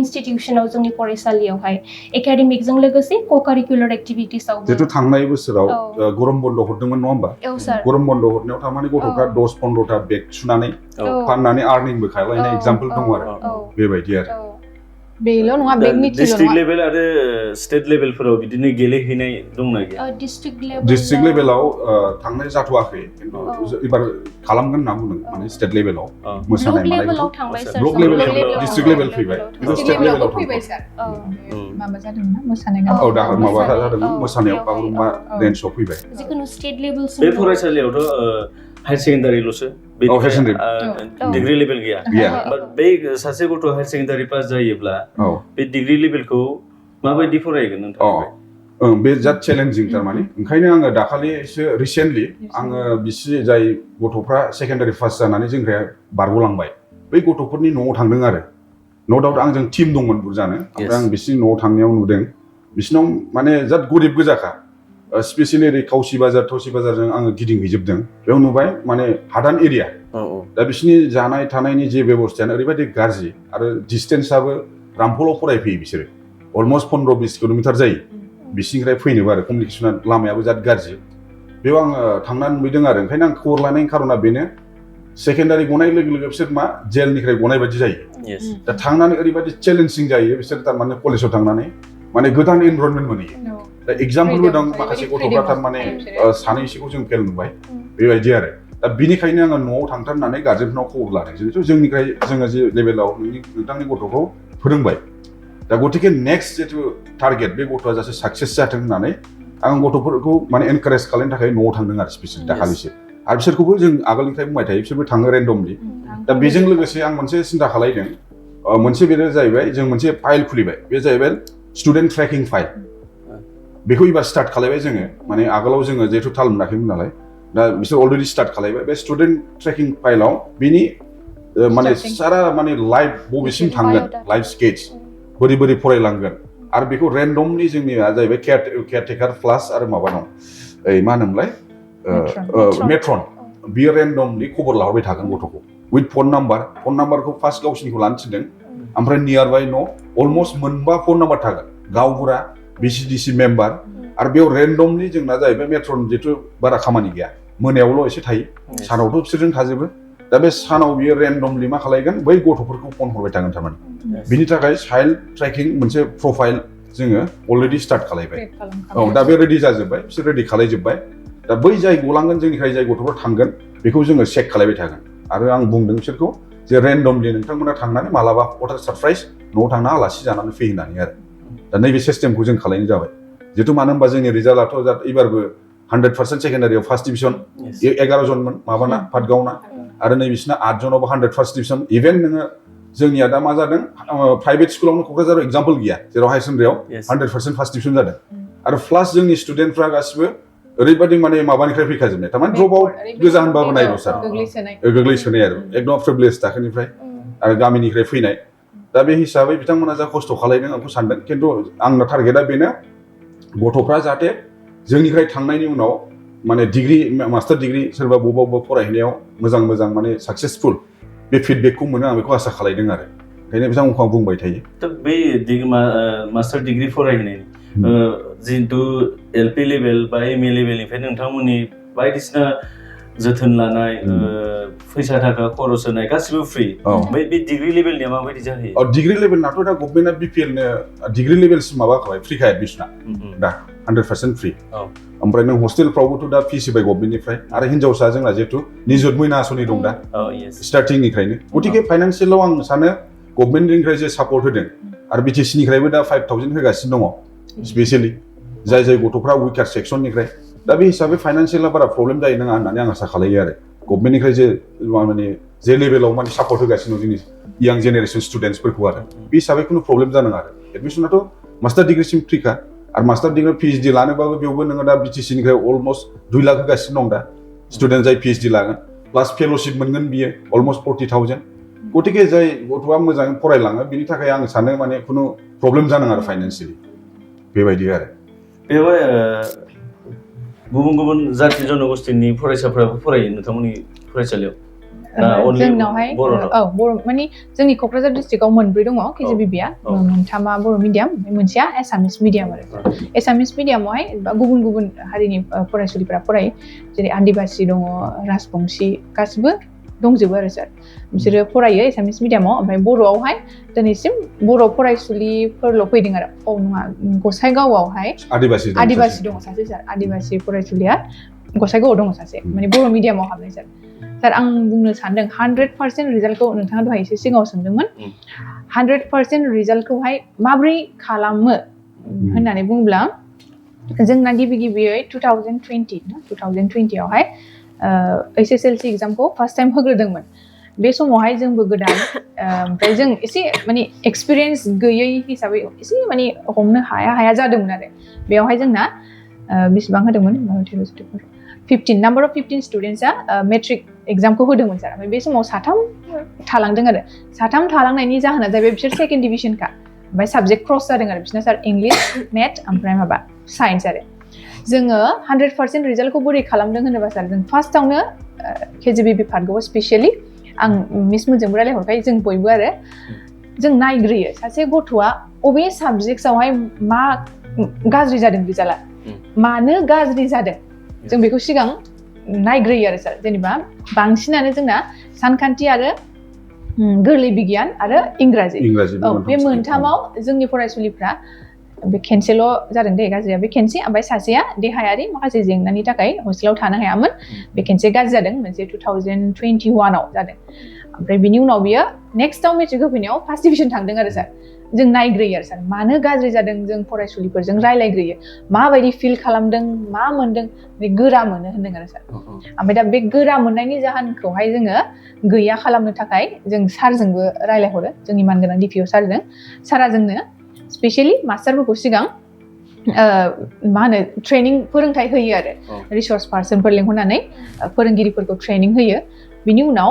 इनस्टिट्यूशनाव जोंनि फरायसालियावहाय एकाडेमिकजों लोगोसे को-कारिकुलार एक्टिभिटिसआव जितु थांनाय बोसोराव गरम बन्द हरदोंमोन नङा होमबा गरम बन्द हरनायाव थारमाने गथ'फ्रा 10-15टा बेग सुनानै फाननानै आर्निंबो खालामनाय एग्जाम्पल दङ आरो बेबायदि आरो बेल' नङा बेगनिटिल' डिस्ट्रिक्ट नङा लेभेल आरो स्टेट लेभेलफोराव बिदिनो गेलेहैनाय दंना गैया डिस्ट्रिक्ट लेभेलाव थांनाय जाथ'वाखै खिन्थु एबार खालामगोन होनना बुंदों माने स्टेट लेभेलाव मोसानाय लेभेलाव थांबाय सार ब्लक लेभेलाव डिस्ट्रिक्ट लेभेल फैबाय खिन्थु स्टेट लेभेलाव फैबाय सार माबा जादोंना मोसानाय दा माबा जादोंमोन मोसानायाव बागुरुम्बा रेन्जआव फैबाय जिखुनु स्टेट लेभेल बे फरायसालियावथ' हायर सेकेन्डारिल'सो डिग्री लेभेल गैया बे सासे गथ' हायर सेकेन्डारि पास जायोब्ला बे डिग्री लेभेलखौ माबायदि फरायगोन नोंथाङा बे जात चेलेन्जिं थारमाने ओंखायनो आङो दाखालिसो रिसेन्टलि आङो बिसि जाय गथ'फ्रा सेकेन्डारि पास जानानै जोंनिफ्राय बारग'लांबाय बै गथ'फोरनि न'आव थांदों आरो नो डाउट आंजों टिम दंमोन बुरजानो ओमफ्राय आं बिसिनि न'आव थांनायाव नुदों बिसिनाव माने जात गरिब गोजाखा स्पेसियलि ओरै थौसि बाजारजों आङो गिदिंहैजोबदों बेयाव नुबाय माने हादान एरिया दा बिसिनि जानाय थानायनि जे बेबस्थायानो ओरैबायदि गाज्रि आरो डिस्टेन्सआबो रामफलाव फरायफैयो बिसोरो अलमस्ट 15-20 किल'मिटार जायो बिसिनिफ्राय फैनोबो आरो कमिउनिकेसना लामायाबो जात गाज्रि बेयाव आङो थांनानै नुदों आरो ओंखायनो आं खबर लानायनि खारना बेनो सेकेन्डारि गनाय लोगो लोगो बिसोर मा जेलनिफ्राय गनाय बायदि जायो दा थांनानै ओरैबायदि चेलेन्जिं जायो बिसोर थारमाने कलेजाव थांनानै माने गोदान एनभाइरनमेन्ट मोनहैयो दा एग्जाम्पलबो दं माखासे गथ'फ्रा थारमाने सानैसोखौ जों फेल नुबाय बेबायदि आरो दा बिनिखायनो आङो न'आव थांथारनानै गार्जेनफोरनाव खबर लादों जिहेथु जोंनिफ्राय जोङो जे लेभेलाव नोंथांनि गथ'खौ फोरोंबाय दा गतिके नेक्स्ट जितु टारगेट बे गथ'आ जासे साक्सेस जाथों होननानै आं गथ'फोरखौ माने एनकारेज खालामनो थाखाय न'आव थांदों आरो स्पेसियेलि दाखालिसो आरो बिसोरखौबो जों आगोलनिफ्राय बुंबाय थायो बिसोरबो थाङो रेन्डमलि दा बेजों लोगोसे आं मोनसे सिन्था खालायदों मोनसे बेनो जाहैबाय जों मोनसे फाइल खुलिबाय बे जाहैबाय स्टुडेन्ट ट्रेकिं फाइल बेखौ एबार स्टार्ट खालायबाय जोङो माने आगोलाव जोङो जिहेतु थाल मोनाखैमोन नालाय दा बिसोर अलरेडि स्टार्ट खालायबाय बे स्टुडेन्ट ट्रेकिं फाइलाव बिनि माने सारा माने लाइफ बबेसिम थांगोन लाइफ स्केच बोरै बोरै फरायलांगोन आरो बेखौ रेन्डमलि जोंनिया जाहैबाय केयारटेकार प्लास आरो माबा दं ओइ मा होनोमोनलाय मेट्रन बियो रेन्डमलि खबर लाहरबाय थागोन गथ'खौ उइथ फन नाम्बारखौ फार्स्ट गावसिनिखौ लानो थिनदों ओमफ्राय नियार बाय न' अलमस्ट मोनबा फन नाम्बार थागोन गावबुरा BCDC मेम्बार आरो बेयाव रेन्डमलि जोंना जाहैबाय मेट्रन जिहेतु बारा खामानि गैया मोनायावल' एसे थायो सानावथ' बिसोरजों थाजोबो दा बे सानाव बियो रेन्डमलि मा खालायगोन बै गथ'फोरखौ फन हरबाय थागोन थारमाने बिनि थाखाय चाइल्ड ट्रेकिं मोनसे प्रफाइल जोङो अलरेडि स्टार्ट खालायबाय दा बे रेडि जाजोब्बाय बिसोर रेडि खालायजोब्बाय दा बै जाय गलांगोन जोंनिफ्राय जाय गथ'फोर थांगोन बेखौ जोङो चेक खालायबाय थागोन आरो आं बुंदों बिसोरखौ जे रेन्डमलि नोंथांमोना थांनानै मालाबा वाटार सारप्राइज न'आव थांना आलासि जानानै फैहोनानै आरो दा नैबे सिस्टेमखौ जों खालायनाय जाबाय जिहेतु मानो होनबा जोंनि रिजाल्टआथ' एबारबो 100% सेकेन्डारियाव फार्स्ट डिभिजन 11 जनमोन माबाना पाटगावना आरो नै बिसिना 8 जनावबो 100 फार्स्ट डिभिजन इभेन नोङो जोंनिया दा मा जादों प्राइभेट स्कुलावनो क'क्राझाराव एग्जाम्पल गैया जेराव हायार सेकेन्डारियाव 100% फार्स्ट डिभिजन जादों आरो प्लास जोंनि स्टुडेन्टफ्रा गासिबो ओरैबायदि माने माबानिफ्राय फैखाजोबनाय थारमाने ड्रप आउट गोजा होनबाबो नायनो सार गोग्लैसोनाय आरो एकदम प्रिभिलेज थाखोनिफ्राय आरो गामिनिफ्राय फैनाय दा बे हिसाबै बिथांमोना जा खस्थ' खालायदों आंखौ सानदों खिन्थु आंना टारगेटआ बेनो गथ'फ्रा जाहाथे जोंनिफ्राय थांनायनि उनाव माने डिग्री मास्टार डिग्री सोरबा बबेबा फरायहैनायाव मोजां माने साक्सेसफुल बे फिडबेकखौ मोनो आं बेखौ आसा खालायदों आरो ओंखायनो बिथांमोनखौ आं बुंबाय थायो दा बे मास्टार डिग्री फरायहैनायनि जिहेतु LP लेभेल बा MA लेभेलनिफ्राय नोंथांमोननि बायदिसिना जोथोन लानाय फैसा थाखा खरस होनाय गासिबो फ्रि ओमफ्राय बे डिग्री लेभेलनिया माबायदि जाहैयो डिग्री लेभेलनाथ' दा गभर्नमेन्टआ बिपिएलनो डिग्री लेभेलसिम माबाखाबाय फ्रिखा एडमिसना दा 100% फ्रि ओमफ्राय नों हस्टेलफ्रावबोथ' दा फिस होबाय गभर्नमेन्टनिफ्राय आरो हिनजावसा जोंना जिहेतु निजुत मयना आसनि दं दा स्टार्टिंनिफ्रायनो गतिके फाइनान्सियेलाव आं सानो गभर्नमेन्टनिफ्राय जे सापर्ट होदों आरो बिटिसिनिफ्रायबो दा 5,000 होगासिनो दङ स्पेसियेलि जाय गथ'फ्रा उइकार सेक्सननिफ्राय दा बे हिसाबै फाइनान्सियेला बारा प्रब्लेम जायो नङा होननानै आं आसा खालायो आरो गभर्नमेन्टनिफ्राय माने जे लेभेलाव माने सापर्ट होगासिनो जोंनि यां जेनेरेसन स्टुडेन्टसफोरखौ आरो बे हिसाबै खुनु प्रब्लेम जानाङा आरो एडमिसनाथ' मास्टार डिग्रीसिम फ्रिखा आरो मास्टार डिग्री पिएइचडि लानोबाबो बेयावबो नोङो दा बिटिसिनिफ्राय अलमस्ट 2 लाख होगासिनो दं दा स्टुडेन्ट जाय पिएइचडि लागोन प्लास फेल'शिप मोनगोन बियो अलमस्ट 40,000 गतिके जाय गथ'आ मोजाङै फरायलाङो बिनि थाखाय आं सानो माने खुनु प्रब्लेम जानाङा आरो फाइनान्सियेलि बेबायदि आरो बेवहाय गुबुन गुबुन जाथि जनगोष्ठीनि फरायसाफोराबो फरायो नोंथांमोननि फरायसालियाव जोंनावहाय बर' माने जोंनि क'क्राझार डिस्ट्रिक्टआव मोनब्रै दङ केजिबिबिया मोनथामा बर' मिडियाम मोनसेया एसामिस मिडियाम आरो एसामिस मिडियामावहाय गुबुन गुबुन हारिनि फरायसुलिफोरा फरायो जेरै आदिबासि दङ राजबंशी गासिबो दंजोबो आरो सार बिसोरो फरायो एसामिस मिडियामाव ओमफ्राय बर'आवहाय दिनैसिम बर' फरायसुलिफोरल' फैदों आरो नङा गसाइगावआवहाय आदिबासि दङ सासे सार आदिबासि फरायसुलिया गसाइगावआव दङ सासे माने बर' मिडियामाव हाबनाय सार आं बुंनो सानदों 100% रिजाल्टखौ नोंथाङा दहाय एसे सिगाङाव सोंदोंमोन 100% रिजाल्टखौहाय माब्रै खालामो होननानै बुङोब्ला जोंना गिबियै 2020 आवहाय HSLC एग्जामखौ फार्स्ट टाइम होग्रोदोंमोन बे समावहाय जोंबो गोदान ओमफ्राय जों एसे माने एक्सपिरियेन्स गैयै हिसाबै एसे माने हमनो हाया जादोंमोन आरो बेयावहाय जोंना बेसेबां होदोंमोन 15 स्टुडेन्ट्सआ मेट्रिक एग्जामखौ होदोंमोन सार ओमफ्राय बे समाव साथाम थालांदों आरो साथाम थालांनायनि जाहोना जाहैबाय बिसोर सेकेन्ड डिभिजनखा ओमफ्राय साबजेक्ट क्रस जादों आरो बिसोरना सार इंलिश मेथ ओमफ्राय माबा साइन्स आरो जोङो 100% रिजाल्टखौ बोरै खालामदों होनोबा सार जों फार्स्टआवनो केजिबिबि पार्टखौ स्पेसियेलि आं मिस मोनजोंबो रायलायहरखायो जों बयबो आरो जों नायग्रोयो सासे गथ'आ अबे साबजेक्टआवहाय मा गाज्रि जादों रिजाल्टआ मानो गाज्रि जादों जों बेखौ सिगां नायग्रोयो आरो सार जेनेबा बांसिनानो जोंना सानखान्थि आरो गोरलै बिगियान आरो इंराजि बे मोनथामाव जोंनि फरायसुलिफ्रा बे खेनसेल' जादों दे गाज्रिया बे खेनसे ओमफ्राय सासेया देहायारि माखासे जेंनानि थाखाय हस्टेलाव थानो हायामोन बे खेनसे गाज्रि जादों मोनसे 2021 आव जादों ओमफ्राय बिनि उनाव बियो नेक्स्टआव मेट्रिक होफैनायाव फार्स्ट डिभिजन थांदों आरो सार जों नायग्रोयो आरो सार मानो गाज्रि जादों जों फरायसुलिफोरजों रायलायग्रोयो माबायदि फिल खालामदों मा मोनदों गोरा मोनो होनदों आरो सार ओमफ्राय दा बे गोरा मोननायनि जाहोनखौहाय जोङो गैया खालामनो थाखाय जों सारजोंबो रायलायहरो जोंनि मानगोनां डिपिअ सारजों सारा जोंनो स्पेसियेलि मास्टारफोरखौ सिगां मा होनो ट्रेनिं फोरोंथाइ होयो आरो रिसर्स पार्सनफोर लेंहरनानै फोरोंगिरिफोरखौ ट्रेनिं होयो बिनि उनाव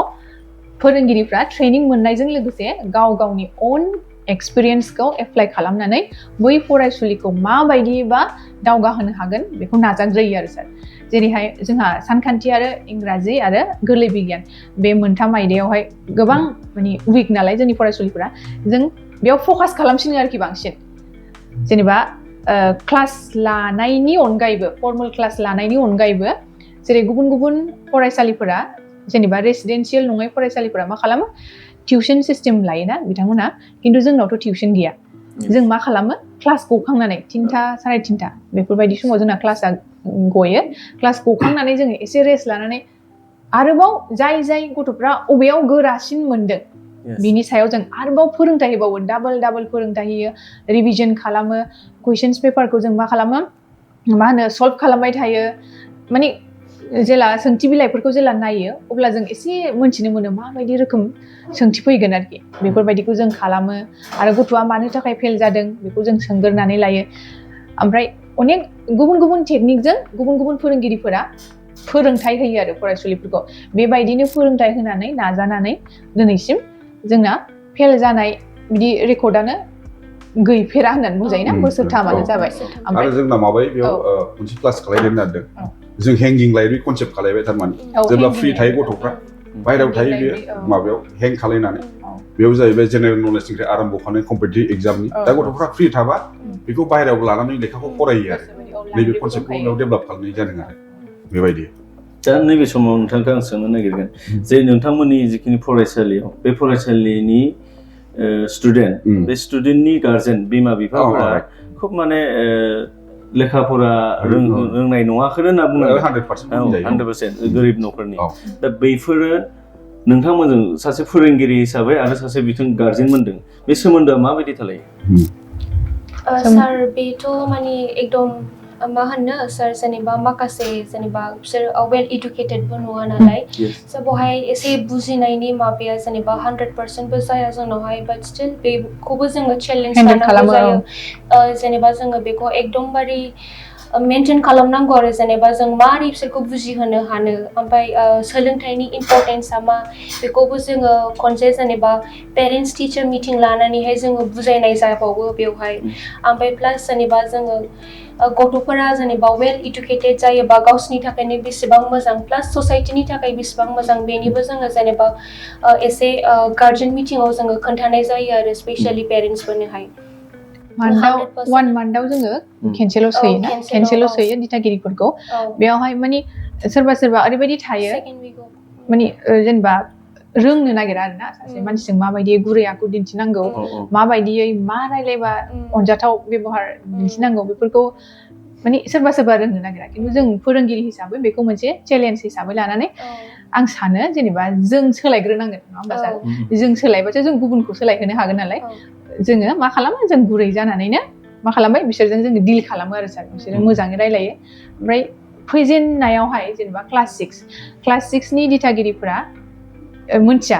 फोरोंगिरिफ्रा ट्रेनिं मोननायजों लोगोसे गाव गावनि अन एक्सपिरियेन्सखौ एप्लाइ खालामनानै बै फरायसुलिखौ माबायदिबा दावगाहोनो हागोन बेखौ नाजाग्रोयो आरो सार जेरैहाय जोंहा सानखान्थि आरो इंराजि आरो गोरलै बिगियान बे मोनथाम आयदायावहाय गोबां माने उइक नालाय जोंनि फरायसुलिफोरा जों बेयाव फकास खालामसिनो आरोखि बांसिन जेनेबा क्लास लानायनि अनगायैबो फर्मेल क्लास लानायनि अनगायैबो जेरै गुबुन गुबुन फरायसालिफोरा जेनेबा रेसिडेन्सियेल नङै फरायसालिफोरा मा खालामो टिउसन सिस्टेम लायोना बिथांमोनहा खिन्थु जोंनावथ' टिउसन गैया जों मा खालामो क्लास गखांनानै 3टा 3:30 बेफोरबायदि समाव जोंना क्लासा गयो क्लास गखांनानै जोङो एसे रेस्ट लानानै आरोबाव जाय गथ'फ्रा अबेयाव गोरासिन मोनदों बिनि सायाव जों आरोबाव फोरोंथाइ होबावो डाबल फोरोंथाइ होयो रिभिजन खालामो कुइसन्स पेपारखौ जों मा खालामो मा होनो सल्भ खालामबाय थायो माने जेला सोंथि बिलाइफोरखौ जेला नायो अब्ला जों एसे मोनथिनो मोनो माबायदि रोखोम सोंथि फैगोन आरोखि बेफोरबायदिखौ जों खालामो आरो गथ'आ मानि थाखाय फेल जादों बेखौ जों सोंगोरनानै लायो ओमफ्राय अनेक गुबुन गुबुन टेकनिकजों गुबुन गुबुन फोरोंगिरिफोरा फोरोंथाइ होयो आरो फरायसुलिफोरखौ बेबायदिनो फोरोंथाइ होनानै नाजानानै दिनैसिम जोंना फेल जानाय बिदि रेकर्डआनो गैफेरा होननानै बुंजायोना बोसोरथामानो जाबाय आरो जोंना माबाय बेयाव मोनसे क्लास खालायनो नागिरदों जों हेंगिं लाइब्रेरि कनसेप्ट खालायबाय थारमाने जेब्ला फ्रि थायो गथ'फ्रा बाहेरायाव थायो बे माबायाव हें खालायनानै बेयाव जाहैबाय जेनेरेल नलेजनिफ्राय आरम्भ खालामनाय कम्पिटिटिभ एग्जामनि दा गथ'फ्रा फ्रि थाबा बेखौ बाहेरायाव लानानै लेखाखौ फरायो आरो नैबे कनसेप्टखौ बेयाव डेभेलप खालामनाय जादों आरो बेबायदि दा नैबे समाव नोंथांखौ आं सोंनो नागिरगोन जे नोंथांमोननि जिखिनि फरायसालियाव बे फरायसालिनि स्टुडेन्ट बे स्टुडेन्टनि गार्जेन बिमा बिफाफोरा खुब माने लेखा फरा रोंनाय नङाखौनो होनना बुंनांगोन 100% गोरिब न'खरनि दा बैफोरो नोंथांमोनजों सासे फोरोंगिरि हिसाबै आरो सासे बिथां गार्जेन मोनदों बे सोमोन्दोआ माबायदि थालायो सार बेथ' माने एकदम मा होनो सार जेनेबा माखासे जेनेबा बिसोर वेल इडुकेटेडबो नङा नालाय स' बेवहाय एसे बुजिनायनि माबाया जेनेबा 100%बो जाया जोंनावहाय बाट स्टिल बेखौबो जोङो चेलेन्ज लानांगौ जायो जेनेबा जोङो बेखौ एकदमबारे मेनटेन खालामनांगौ आरो जेनेबा जों मारै बिसोरखौ बुजिहोनो हानो ओमफ्राय सोलोंथाइनि इम्परटेन्सआ मा बेखौबो जोङो खनसे जेनेबा पेरेन्टस टिचार मिटिं लानानैहाय जोङो बुजायनाय जाबावो बेवहाय ओमफ्राय प्लास जेनेबा जोङो गथ'फोरा जेनेबा वेल इडुकेटेड जायोबा गावसिनि थाखायनो बेसेबां मोजां प्लास ससाइटिनि थाखाय बेसेबां मोजां बेनिबो जोङो जेनेबा एसे गार्जेन मिटिङाव जोङो खोन्थानाय जायो आरो स्पेसियली पेरेन्टसफोरनोहाय वान मान्थआव जोङो खेनसेल' सोयोना खेनसेल' सोयो दिथागिरिफोरखौ बेयावहाय माने सोरबा ओरैबायदि थायो माने जेनेबा रोंनो नागिरा आरोना सासे मानसिजों माबायदि गुरै आखु दिन्थिनांगौ माबायदियै मा रायलायबा अनजाथाव बेबहार दिन्थिनांगौ बेफोरखौ माने सोरबा रोंनो नागिरा खिन्थु जों फोरोंगिरि हिसाबै बेखौ मोनसे चेलेन्ज हिसाबै लानानै आं सानो जेनेबा जों सोलायग्रोनांगोन नङा होमबा सार जों सोलायबासो जों गुबुनखौ सोलायहोनो हागोन नालाय जोङो मा खालामो जों गुरै जानानैनो मा खालामबाय बिसोरजों जोङो डिल खालामो आरो सार बिसोरजों मोजाङै रायलायो ओमफ्राय फैजेननायावहाय जेनेबा क्लास 6नि दिथागिरिफोरा मोनथिया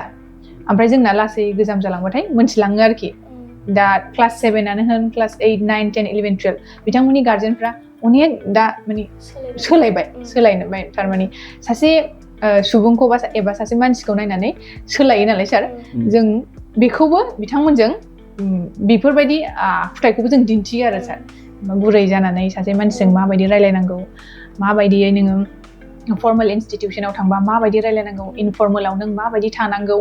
ओमफ्राय जोंना लासै गोजाम जालांबाथाय मोनथिलाङो आरोखि दा क्लास 7आनो होन क्लास 8, 9, 10, 11, 12 बिथांमोननि गार्जेनफ्रा अनेक दा माने सोलायबाय थारमाने सासे सुबुंखौ एबा सासे मानसिखौ नायनानै सोलायो नालाय सार जों बेखौबो बिथांमोनजों बेफोरबायदि आखुथायखौबो जों दिन्थियो आरो सार गुरै जानानै सासे मानसिजों माबायदि रायलायनांगौ माबायदियै नोङो फर्मेल इनस्टिटिउसनाव थांबा माबायदि रायलायनांगौ इनफर्मेलाव नों माबायदि थानांगौ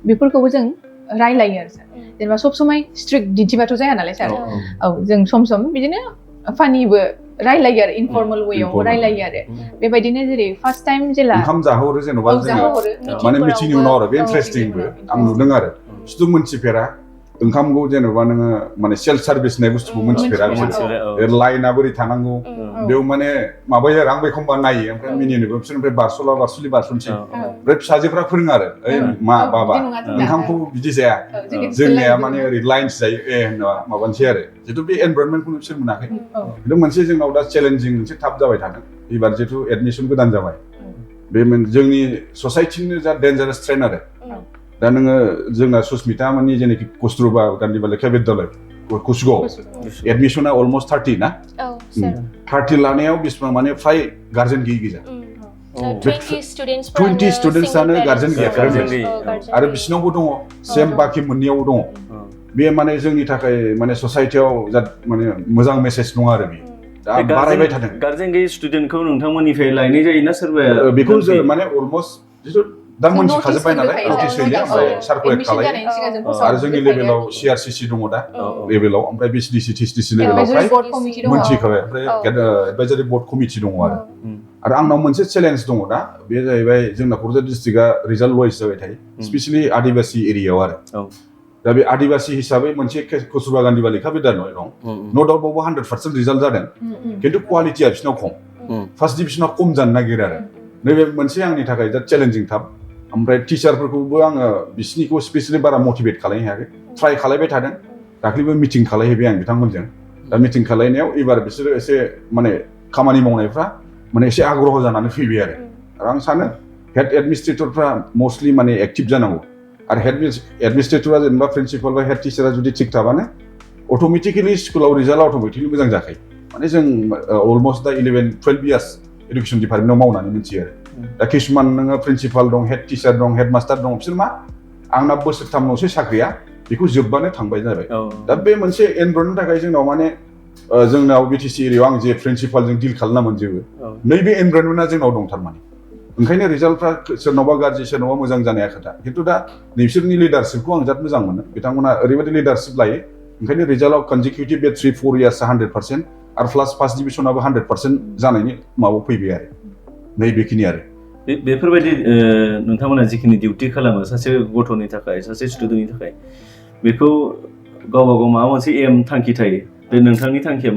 बेफोरखौबो जों रायलायो आरो सार जेनेबा सब समाय स्ट्रिक्ट दिन्थिबाथ' जाया नालाय सार जों सम बिदिनो फानिबो रायलायो आरो इनफर्मेल वेयाव रायलायो आरो बेबायदिनो जेरै फार्स्ट टाइम जेला ओंखाम जाहोहरो जेनेबा जोङो माने मिटिंनि उनाव आरो बे इन्टारेस्टिंबो आं नुदों आरो जिथु मोनथिफेरा ओंखामखौ जेनेबा नोङो माने सेल्फ सार्भिस होननाय बुस्थुखौ मोनथिफेरा लाइना बोरै थानांगौ बेयाव माने माबायो आरो आंबो एखमबा नायो ओमफ्राय मिनिनोबो बिसोरनिफ्राय बारस'नोसै ओमफ्राय फिसाजोफ्रा फोरोङो आरो ओइ मा बाबा ओंखामखौ बिदि जाया जोंनिया माने ओरै लाइन्स जायो होनना माबानोसै आरो जितु बे एनभारनमेन्टखौनो बिसोर मोनाखै खिन्थु मोनसे जोंनाव दा चेलेन्जिं मोनसे थाब जाबाय थादों एबार जितु एडमिसन गोदान जाबाय बे जोंनि ससाइटिनिनो जा डेन्जारास ट्रेन्ड आरो दा नोङो जोंना सुस्मिता मोननि जेनाखि कस्तुरबा गान्धी बालिका विद्यालय कुसगाव एडमिसना अलमस्ट 30 ना 30 लानायाव बेसेबां माने फ्राय गार्जेन गैजा 20 स्टुडेन्टसआनो गार्जेन गैया आरो बिसिनावबो दङ सेम बाखि मोननैयावबो दङ बे माने जोंनि थाखाय माने ससाइटियाव माने मोजां मेसेज नङा आरो बे दा बारायबाय थादों गार्जेन गैयै स्टुडेन्टखौ नोंथांमोननिफ्राय लायनाय जायोना सोरबाया बेखौ जों माने अलमस्ट दा मोनथिखाजोब्बाय नालाय नटिस होयो ओमफ्राय सार्कुलेट खालायो आरो जोंनि लेभेलाव सिआरसिसि दङ दा लेभेलाव ओमफ्राय बिसिडिसि टिसिडिसि लेभेलाव फ्राय मोनथिखाबाय ओमफ्राय एडभाइजारि बर्ड कमिटि दङ आरो आंनाव मोनसे चेलेन्ज दङ दा बे जाहैबाय जोंना क'क्राझार डिस्ट्रिक्टआ रिजाल्ट वाइज जाबाय थायो स्पेसियेलि आदिबासि एरियायाव आरो दा बे आदिबासि हिसाबै मोनसे कस्तुरबा गान्धी बालिका विद्यालय दं न' डाउट बावबो 100% रिजाल्ट जादों खिन्थु क्वालिटिया बिसिनाव खम फार्स्ट डिभिजनाव खम जानो नागिरो आरो नैबे मोनसे आंनि थाखाय दा चेलेन्जिं थाब ओमफ्राय टिचारफोरखौबो आङो बिसिनिखौ स्पेसियेलि बारा मटिभेट खालामनो हायाखै ट्राइ खालायबाय थादों दाख्लैबो मिटिं खालायहैबाय आं बिथांमोनजों दा मिटिं खालायनायाव एबार बिसोरो एसे माने खामानि मावनायफ्रा माने एसे आग्रह जानानै फैबाय आरो आं सानो हेड एडमिनिस्ट्रेटरफ्रा मस्टलि माने एक्टिभ जानांगौ आरो हेड एडमिनिस्ट्रेटरा जेनेबा प्रिन्सिपाल बा हेड टिचारा जुदि थिग थाबानो अट'मेटिकेलि स्कुलाव रिजाल्टआ अट'मेटिकलि मोजां जाखायो माने जों अलमस्ट दा 11-12 इयार्स एडुकेसन डिपार्टमेन्टआव मावनानै मिथियो आरो दा किसुमान नोङो प्रिन्सिपाल दं हेड टिचार दं हेड मास्टार दं बिसोर मा आंना बोसोरथामल'सो साख्रिया बेखौ जोबबानो थांबाय जाबाय दा बे मोनसे एनभारनमेन्टनि थाखाय जोंनाव माने जोंनाव बिटिसि एरियायाव आं जे प्रिन्सिपालजों डिल खालामना मोनजोबो नैबे एनभारनमेन्टआ जोंनाव दं थारमाने ओंखायनो रिजाल्टफ्रा सोरनावबा गाज्रि सोरनावबा मोजां जानाया खोथा खिन्थु दा नोंसोरनि लिडारशिपखौ आं जोबोद मोजां मोनो बिथांमोना ओरैबायदि लिडारशिप लायो ओंखायनो रिजाल्टआव कनजिकिउटिभ बे 3-4 इयार्सआ 100% आरो प्लास फार्स्ट डिभिसनाबो 100% जानायनि माबायाव फैबाय आरो नैबेखिनि आरो बेफोरबायदि नोंथांमोना जिखिनि डिउटि खालामो सासे गथ'नि थाखाय सासे स्टुडेन्टनि थाखाय बेखौ गावबा गाव माबा मोनसे एम थांखि थायो बे नोंथांनि थांखिया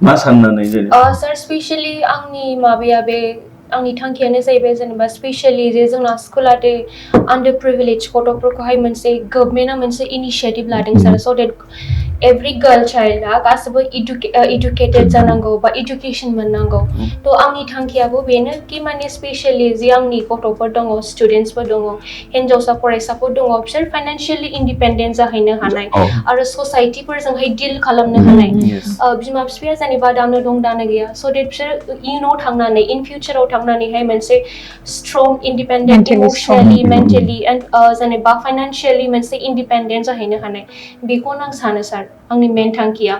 मा साननानै जेनेबा सर स्पेशली आंनि माबाया बे आंनि थांखियानो जाहैबाय जेनेबा स्पेशली जे जोंना स्कुला दे आन्डार प्रिभिलेज गथ'फोरखौहाय मोनसे गभर्नमेन्टआ मोनसे इनिशिएटिभ लादों सार स' देट एभ्रि गार्ल चाइल्डआ गासिबो इडुकेटेड जानांगौ बा इडुकेसन मोननांगौ थ' आंनि थांखियाबो बेनो कि माने स्पेशली जे आंनि गथ'फोर दङ स्टुडेन्टसफोर दङ हिन्जावसा फरायसाफोर दङ बिसोर फाइनान्सियेलि इन्डिपेन्डेन्ट जाहैनो हानाय आरो ससाइटिफोरजोंहाय डिल खालामनो हानाय बिमा बिफाया जेनेबा दानो दं दानो गैया स' देट बिसोर इयुनाव थांनानै इन फिउचाराव थांनानैहाय मोनसे स्ट्रं इन्डिपेन्डेन्ट इमोसनेलि मेन्टेलि एन्ड जेनेबा फाइनान्सियेलि मोनसे इन्डिपेन्डेन्ट जाहैनो हानाय बेखौनो आं सानो सार आंनि मेन थांखिया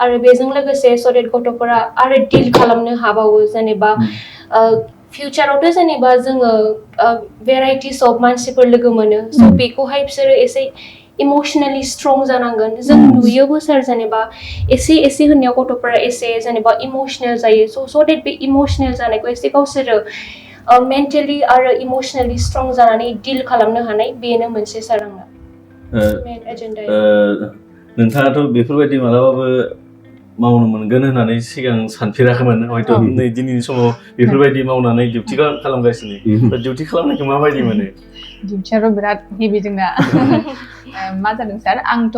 आरो बेजों लोगोसे स' देट गथ'फोरा आरो डिल खालामनो हाबावो जेनेबा फिउचारावथ' जेनेबा जोङो भेराइटिस अफ मानसिफोर लोगो मोनो स' बेखौहाय बिसोरो एसे इमोसनेलि स्ट्रं जानांगोन जों नुयोबो सार जेनेबा एसे होननायाव गथ'फोरा एसे जेनेबा इमोसनेल जायो स' देट बे इमोसनेल जानायखौ एसे गावसोरो मेन्टेलि आरो इमोसनेलि स्ट्रं जानानै डिल खालामनो हानाय बेनो मोनसे सार आंना मेन एजेन्डाया नोंथाङाथ' बेफोरबायदि मालाबाबो मावनो मोनगोन होननानै सिगां सानफेराखैमोन हयथ' नै दिनैनि समाव बेफोरबायदि मावनानै डिउटि खालामगासिनो डिउटि खालामनायखौ माबायदि मोनो डिउटियाथ' बिराद हेभि जोंना मा जादों सार आंथ'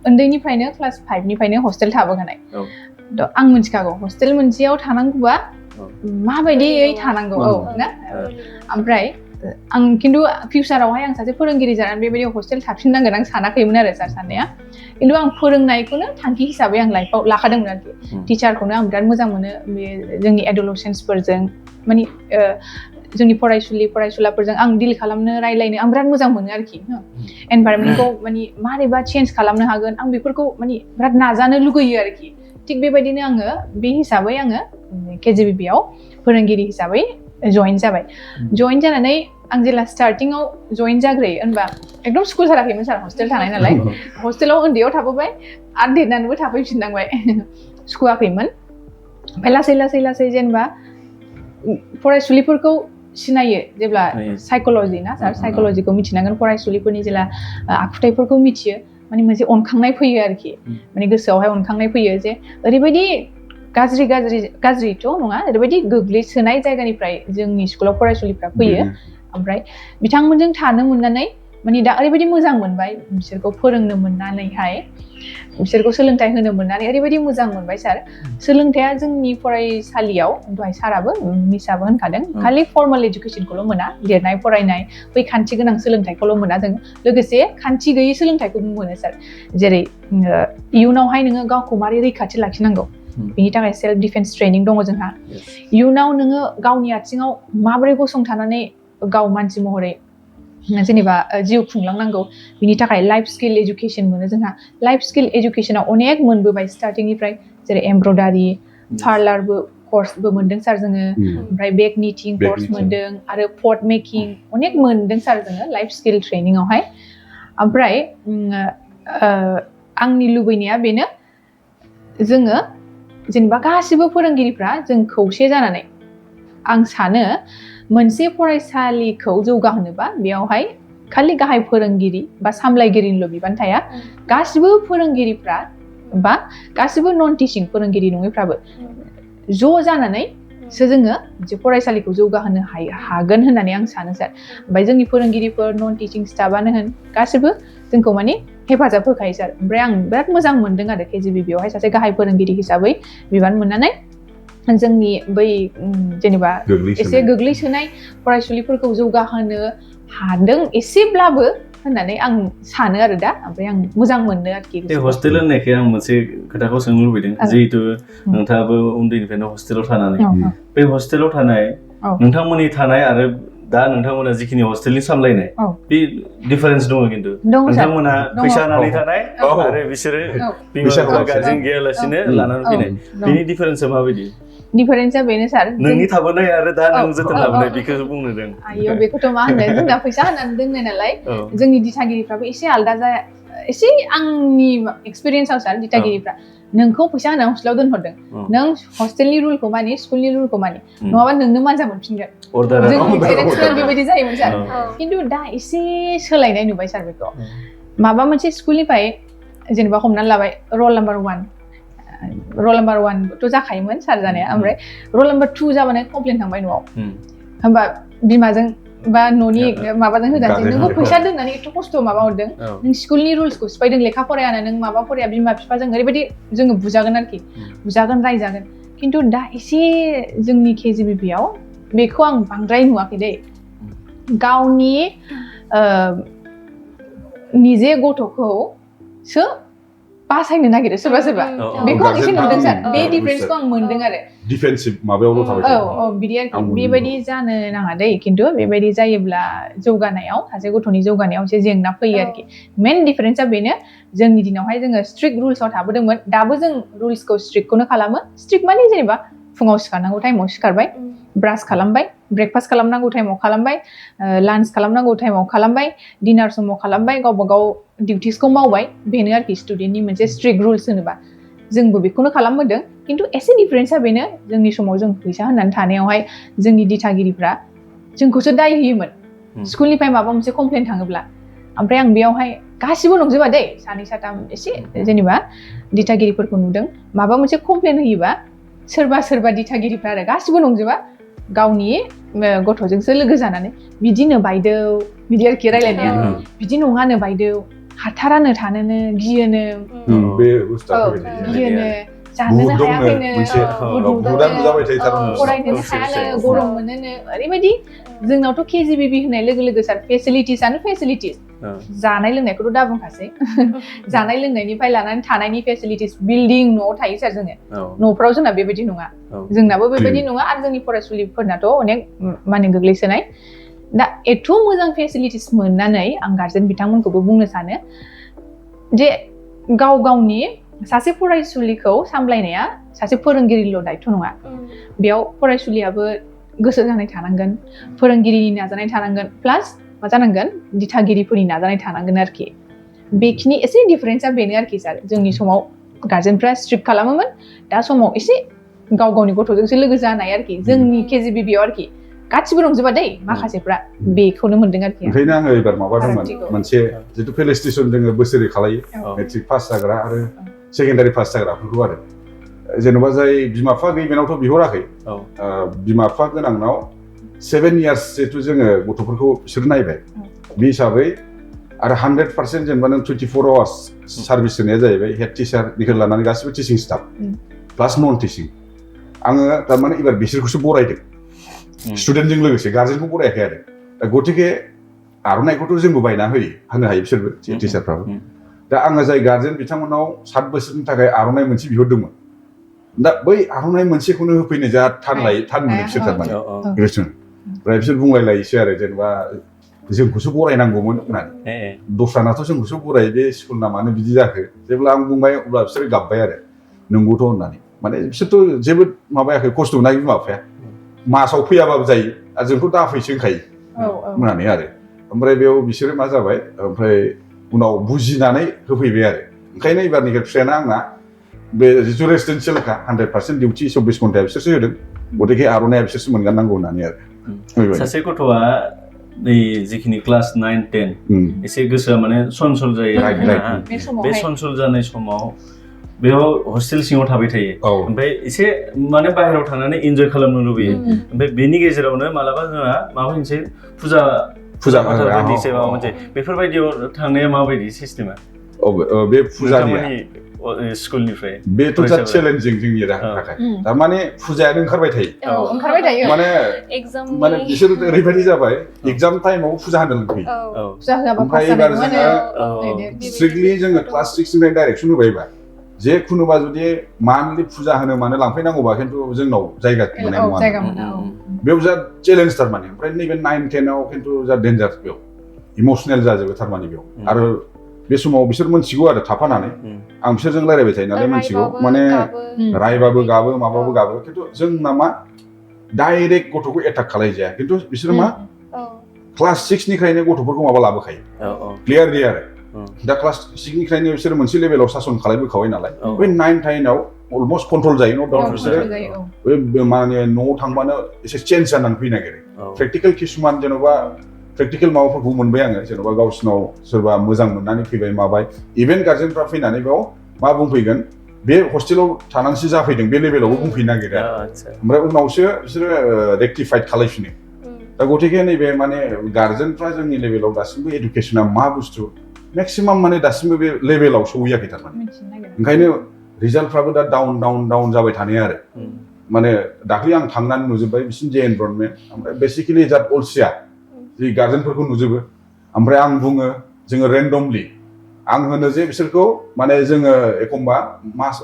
उन्दैनिफ्रायनो क्लास 5निफ्रायनो हस्टेल थाबोखानाय थ' आं मिथिखागौ हस्टेल मोनसेयाव थानांगौबा माबायदियै थानांगौ ना ओमफ्राय आं खिन्थु फिउचारावहाय आं सासे फोरोंगिरि जानानै बेबायदि हस्टेल थाफिननांगोन आं सानाखैमोन आरो सार साननाया खिन्थु आं फोरोंनायखौनो थांखि हिसाबै आं लाइफआव लाखादोंमोन आरोखि टिचारखौनो आं बिराद मोजां मोनो बे जोंनि एडलसेन्सफोरजों माने जोंनि फरायसुलाफोरजों आं डिल खालामनो रायलायनो आं बिराद मोजां मोनो आरोखि एनभायरनमेन्टखौ माने मारैबा चेन्ज खालामनो हागोन आं बेफोरखौ माने बिराद नाजानो लुगैयो आरोखि थिग बेबायदिनो आङो बे हिसाबै आङो केजिबिबिआव फोरोंगिरि हिसाबै जइन जाबाय जइन जानानै आं जेला स्टार्टिंआव जइन जाग्रोयो होनबा एकदम स्कुल थाराखैमोन सार हस्टेल थानाय नालाय हस्टेलाव उन्दैयाव थाबोबाय आरो देरनानैबो थाफैफिननांबाय सुखुवाखैमोन ओमफ्राय लासै जेनेबा फरायसुलिफोरखौ सिनायो जेब्ला साइक'लजि ना सार साइक'लजिखौ मिथिनांगोन फरायसुलिफोरनि जेला आखुथायफोरखौ मिथियो माने मोनसे अनखांनाय फैयो आरोखि माने गोसोआवहाय अनखांनाय फैयो जे ओरैबायदि गाज्रिथ' नङा ओरैबायदि गोग्लैसोनाय जायगानिफ्राय जोंनि स्कुलाव फरायसुलिफ्रा फैयो ओमफ्राय बिथांमोनजों थानो मोननानै माने दा ओरैबायदि मोजां मोनबाय बिसोरखौ फोरोंनो मोननानैहाय बिसोरखौ सोलोंथाइ होनो मोननानै ओरैबायदि मोजां मोनबाय सार सोलोंथाइया जोंनि फरायसालियाव दहाय साराबो मिसाबो होनखादों खालि फर्मेल एजुकेसनखौल' मोना लिरनाय फरायनाय बै खान्थि गोनां सोलोंथाइखौल' मोना जों लोगोसे खान्थि गैयै सोलोंथाइखौबो मोनो सार जेरै इयुनावहाय नोङो गावखौ मारै रैखाथि लाखिनांगौ बिनि थाखाय सेल्फ डिफेन्स ट्रेनिं दङ जोंहा इयुनाव नोङो गावनि आथिङाव माबोरै गसंथानानै गाव मानसि महरै जेनेबा जिउ खुंलांनांगौ बिनि थाखाय लाइफ स्किल एजुकेसन मोनो जोंहा लाइफ स्किल एजुकेसनाव अनेक मोनबोबाय स्टार्टिंनिफ्राय जेरै एमब्रयडारि पार्लारबो कर्सबो मोनदों सार जोङो ओमफ्राय बेग निटिं कर्स मोनदों आरो पट मेकिं अनेक मोनदों सार जोङो लाइफ स्किल ट्रेनिंआवहाय ओमफ्राय आंनि लुबैनाया बेनो जोङो जेनेबा गासिबो फोरोंगिरिफ्रा जों खौसे जानानै आं सानो मोनसे फरायसालिखौ जौगाहोनोबा बेयावहाय खालि गाहाय फोरोंगिरि बा सामलायगिरिनिल' बिबान थाया गासिबो फोरोंगिरिफ्रा बा गासिबो नन टिचिं फोरोंगिरि नङैफ्राबो ज' जानानैसो जोङो मोनसे फरायसालिखौ जौगाहोनो हागोन होननानै आं सानो सार ओमफ्राय जोंनि फोरोंगिरिफोर नन टिचिं स्टाफानो होन गासिबो जोंखौ माने हेफाजाब होखायो सार ओमफ्राय आं बिराद मोजां मोनदों आरो केजिबिबिआवहाय सासे गाहाय फोरोंगिरि हिसाबै बिबान मोननानै जोंनि बै जेनेबा एसे गोग्लैसोनाय फरायसुलिफोरखौ जौगाहोनो हादों एसेब्लाबो होननानै आं सानो आरो दा ओमफ्राय आं मोजां मोनो आरोखि बे हस्टेल होननायखाय आं मोनसे खोथाखौ सोंनो लुबैदों जिहेतु नोंथाङाबो उन्दैनिफ्रायनो हस्टेलाव थानानै बे हस्टेलाव थानाय नोंथांमोननि थानाय आरो दा नोंथांमोना जिखिनि हस्टेलनि सामलायनाय बे डिफारेन्स दङ खिन्थु नोंथांमोना फैसा होनानै थानाय आरो बिसोरो बिमा गार्जेन गैयालासिनो लानानै फैनाय बेनि डिफारेन्सआ माबायदि डिफारेन्सआ बेनो सार नोंनि थाबोनाय आरो दा नों जोथोन लाबोनाय बेखौ बुंनो दों आयो बेखौथ' मा होनो जोंना फैसा होनानै दोननाय नालाय जोंनि दिथागिरिफ्राबो एसे आलदा जाया एसे आंनि एक्सपिरियेन्सआव सार दिथागिरिफ्रा नोंखौ फैसा होनानै हस्टेलाव दोनहरदों नों हस्टेलनि रुलखौ मानि स्कुलनि रुलखौ मानि नङाबा नोंनो मानजा मोनफिनगोन जोंनि पेरेन्टसफोरा बेबायदि जायोमोन सार खिन्थु दा एसे सोलायनाय नुबाय सार बेखौ माबा मोनसे स्कुलनिफ्राय जेनेबा हमनानै लाबाय रल नाम्बार 1 थ' जाखायोमोन सार जानाया ओमफ्राय रल नाम्बार 2 जाबानो कमप्लेन थांबाय न'आव होमबा बिमाजों बा न'नि माबाजों होजानोसै नोंखौ फैसा दोननानै एथ' खस्थ' माबा हरदों नों स्कुलनि रुल्सखौ सिफायदों लेखा फरायानो नों माबा फराया बिमा बिफाजों ओरैबायदि जोङो बुजागोन आरोखि बुजागोन रायजागोन खिन्थु दा एसे जोंनि KGBBआव बेखौ आं बांद्राय नुवाखै दै गावनि निजे गथ'खौसो बासायनो नागिरो सोरबा सोरबा बेखौ आं एसे नुदों सार बे डिफारेन्सखौ आं मोनदों आरो डिफेन्सिभ माबायावल' थाबाय औ बिदि आरोखि बेबायदि जानो नाङा दै खिन्थु बेबायदि जायोब्ला जौगानायाव सासे गथ'नि जौगानायाव एसे जेंना फैयो आरोखि मेन डिफारेन्सआ बेनो जोंनि दिनावहाय जोङो स्ट्रिक्ट रुल्सआव थाबोदोंमोन दाबो जों रुल्सखौ स्ट्रिक्टखौनो खालामो स्ट्रिक्ट माने जेनेबा फुङाव सिखारनांगौ टाइमाव सिखारबाय ब्रास खालामबाय ब्रेकफास्ट खालामनांगौ टाइमाव खालामबाय लान्च खालामनांगौ टाइमाव खालामबाय डिनार समाव खालामबाय गावबा गाव डिउटिसखौ मावबाय बेनो आरोखि स्टुडेन्टनि मोनसे स्ट्रिक्ट रुल्स होनोबा जोंबो बेखौनो खालामबोदों खिन्थु एसे डिफारेन्सआ बेनो जोंनि समाव जों फैसा होनानै थानायावहाय जोंनि दिथागिरिफ्रा जोंखौसो दाय होयोमोन स्कुलनिफ्राय माबा मोनसे कमप्लेन थाङोब्ला ओमफ्राय आं बेयावहाय गासिबो नंजोबा दै सानै साथाम एसे जेनेबा दिथागिरिफोरखौ नुदों माबा मोनसे कमप्लेन होयोबा सोरबा दिथागिरिफ्रा आरो गासिबो नंजोबा गावनि गथ'जोंसो लोगो जानानै बिदिनो बायदौ बिदि आरोखि रायलायनाया बिदि नङानो बायदौ हाथारानो थानोनो गियोनो बे बुस्थुआ गियोनो जानोनो हायाखैनो फरायनोनो हायानो गरम मोनोनो ओरैबायदि जोंनावथ' KGBB होननाय लोगो लोगो सार फेसिलिटिसआनो फेसिलिटिस जानाय लोंनायखौथ' दा बुंखासै जानाय लोंनायनिफ्राय लानानै थानायनि फेसिलिटिस बिल्डिं न'आव थायो सार जोङो न'फ्राव जोंना बेबायदि नङा जोंनाबो बेबायदि नङा आरो जोंनि फरायसुलिफोरनाथ' अनेक माने गोग्लैसोनाय दा एथ' मोजां फेसिलिटिस मोननानै आं गार्जेन बिथांमोनखौबो बुंनो सानो जे गावनि सासे फरायसुलिखौ सामलायनाया सासे फोरोंगिरिल' दायथ' नङा बेयाव फरायसुलियाबो गोसो जानाय थानांगोन फोरोंगिरिनि नाजानाय थानांगोन प्लास मा जानांगोन दिथागिरिफोरनि नाजानाय थानांगोन आरोखि बेखिनि एसे डिफारेन्सआ बेनो आरोखि सार जोंनि समाव गार्जेनफ्रा स्ट्रिक्ट खालामोमोन दा समाव एसे गावनि गथ'जोंसो लोगो जानाय आरोखि जोंनि KGBBआव आरोखि गासिबो रंजोबा दै माखासेफ्रा बेखौनो मोनदों आरोखि ओंखायनो आङो एबार माबादोंमोन मोनसे जितु फेलिस्टेसन जोङो बोसोरै खालायो मेट्रिक पास जाग्रा आरो सेकेन्डारि पास जाग्राफोरखौ आरो जेन'बा जाय बिमा बिफा गैयिनावथ' बिहराखै बिमा बिफा गोनांनाव 7 years जितु जोङो गथ'फोरखौ बिसोर नायबाय बे हिसाबै आरो 100% जेनेबा नों 24 hours सार्भिस होनाया जाहैबाय हेड टिचारनिफ्राय लानानै गासिबो teaching staff plus non teaching आङो थारमाने एबार बिसोरखौसो बरायदों स्टुडेन्टजों लोगोसे गार्जेनखौ बरायाखै आरो दा गतिके आर'नाइखौथ' जोंबो बायना होनो हायो बिसोरबो टिचारफ्राबो दा आङो जाय गार्जेन बिथांमोनाव 7 बोसोरनि थाखाय आर'नाइ मोनसे बिहरदोंमोन दा बै आर'नाइ मोनसेखौनो होफैनो जा थान मोनो बिसोर थारमाने ओमफ्राय बिसोर बुंलायलायोसै आरो जेनेबा जोंखौसो बरायनांगौमोन होननानै दस्रानाथ' जोंखौसो बरायो बे स्कुलना मानो बिदि जाखो जेब्ला आं बुंबाय अब्ला बिसोरो गाबबाय आरो नंगौथ' होननानै माने बिसोरथ' जेबो माबायाखै खस्थ' मोनाखै बिमा बिफाया मासाव फैयाबाबो जायो आरो जोंथ' दाफैसो होनखायो होननानै आरो ओमफ्राय बेयाव बिसोरो मा जाबाय ओमफ्राय उनाव बुजिनानै होफैबाय आरो ओंखायनो एबारनिफ्राय फिसायाना आंना बे जिथु रेसिडेन्सियेलखा 100% डिउटि 24 घन्टाया बिसोरसो होदों गतिके आर'नाइया बिसोरसो मोनगारनांगौ होननानै आरो सासे गथ'आ नै जिखिनि क्लास 9-10 एसे गोसोआ माने सनसल जायो बे सनसल जानाय समाव बेयाव हस्टेल सिङाव थाबाय थायो ओमफ्राय एसे माने बाहेरायाव थांनानै इन्जय खालामनो लुबैयो ओमफ्राय बेनि गेजेरावनो मालाबा जोंहा माबा मोनसे फुजा बायदिसो माबा मोनसे बेफोरबायदियाव थांनाया माबायदि सिस्टेमा बे फुजानिया स्कुलनिफ्राय बेथ' जा चेलेन्जिं जोंनि थाखाय थारमाने फुजायानो ओंखारबाय थायो माने बिसोर ओरैबायदि जाबाय एग्जाम टाइमाव फुजा होनो लुबैयो ओमफ्राय एबार जोङो स्ट्रिक्टलि जोङो क्लास 6 निफ्राय डाइरेक्सन होबायबा जेखुनुबा जुदि मान्थलि फुजा होनो मानो लांफैनांगौबा खिन्थु जोंनाव जायगा मोननाय नङा बेयाव जा चेलेन्ज थारमाने ओमफ्राय नैबे 9-10 आव खिन्थु जा डेन्जार बेयाव इमसनेल जाजोबो थारमाने बेयाव आरो बे समाव बिसोर मोनथिगौ आरो थाफानानै आं बिसोरजों रायलायबाय थायो नालाय मोनथिगौ माने रायबाबो गाबो माबाबो गाबो खिन्थु जोंना मा डाइरेक्ट गथ'खौ एटाक खालायजाया खिन्थु बिसोरो मा क्लास 6 निफ्रायनो गथ'फोरखौ माबा लाबोखायो क्लियारलि आरो दा क्लास 6 निफ्रायनो बिसोर मोनसे लेभेलाव सासन खालामबोखाबाय नालाय बै 9 10आव अलमोस्ट कन्ट्रोल जायो न' डाउट बिसोरो बै माने न'आव थांबानो एसे चेन्ज जानानै फैनो नागिरो प्रेक्टिकल किसुमान जेन'बा प्रेक्टिकल माबाफोरखौ मोनबाय आङो जेन'बा गावसिनाव सोरबा मोजां मोननानै फैबाय माबाय इभेन गार्जेनफ्रा फैनानै बेयाव मा बुंफैगोन बे हस्टेलाव थानानैसो जाफैदों बे लेभेलावबो बुंफैनो नागिरो ओमफ्राय उनावसो बिसोरो रेक्टिफाइड खालायफिनो दा गथिखे नैबे माने गार्जेनफ्रा जोंनि लेभेलाव दासिमबो एडुकेसना मा बुस्थु मेक्सिमाम माने दासिमबो बे लेभेलाव सौहैयाखै थारमाने ओंखायनो रिजाल्टफ्राबो दा डाउन जाबाय थानाय आरो माने दाख्लै आं थांनानै नुजोब्बाय बिसिनि जे एनभारनमेन्ट ओमफ्राय बेसिकेलि जात अलसिया जे गार्जेनफोरखौ नुजोबो ओमफ्राय आं बुङो जोङो रेन्डमलि आं होनो जे बिसोरखौ माने जोङो एखमबा मास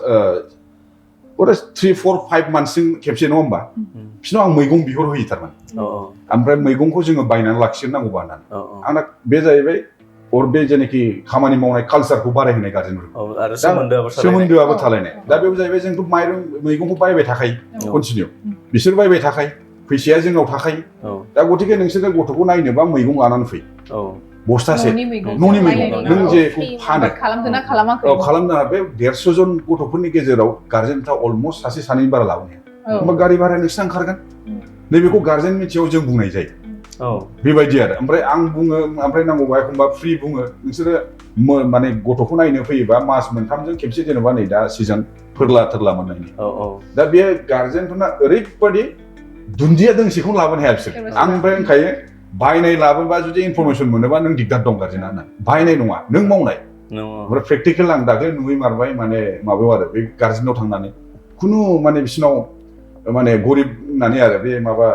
3 4 5 मान्थसिम खेबसे नङा होमबा बिसोरनाव आं मैगं बिहर होयो थारमाने ओमफ्राय मैगंखौ जोङो बायनानै लाखिनांगौबा होननानै आंना बे जाहैबाय बे जेनाखि खामानि मावनाय कालसारखौ बारायहोनाय गार्जेनफोरखौ सोमोन्दोआबो थालायनाय दा बेयाव जाहैबाय जोंथ' मैगंखौ बायबाय थाखायो कन्टिनिउ बिसोर बायबाय थाखायो फैसाया जोंनाव थाखायो दा गथिखे नोंसोरो गथ'खौ नायनोबा मैगं लानानै फै बस्थासे न'नि मैगं नों जेखौ फानो खालामदोंना खालामाखै खालामनो बे 150 जन गथ'फोरनि गेजेराव गार्जेनफ्रा अलमस्ट सासे सानैनि बारा लाबोनो होमबा गारि भाराया नोंसिना ओंखारगोन नैबेखौ गार्जेन मिथियाव जों बुंनाय जायो बेबायदि आरो ओमफ्राय आं बुङो ओमफ्राय नांगौबा एखमबा फ्रि बुङो नोंसोरो माने गथ'खौ नायनो फैयोबा मास मोनथामजों खेबसे जेनेबा नै दा सिजन फोरला मोननायनि दा बे गार्जेनफोरना ओरैबायदि दुन्दिया दोंसेखौ लाबोनो हाया बिसोर आं ओमफ्राय होनखायो बायनाय लाबोबा जुदि इनफरमेसन मोनोबा नों दिगदार दं गार्जेना होनना बायनाय नङा नों मावनाय ओमफ्राय प्रेक्टिकेल आं दाख्लै नुहैमारबाय माने माबायाव आरो बे गार्जेनाव थांनानै खुनु माने बिसिनाव माने गरिब होननानै आरो बे माबा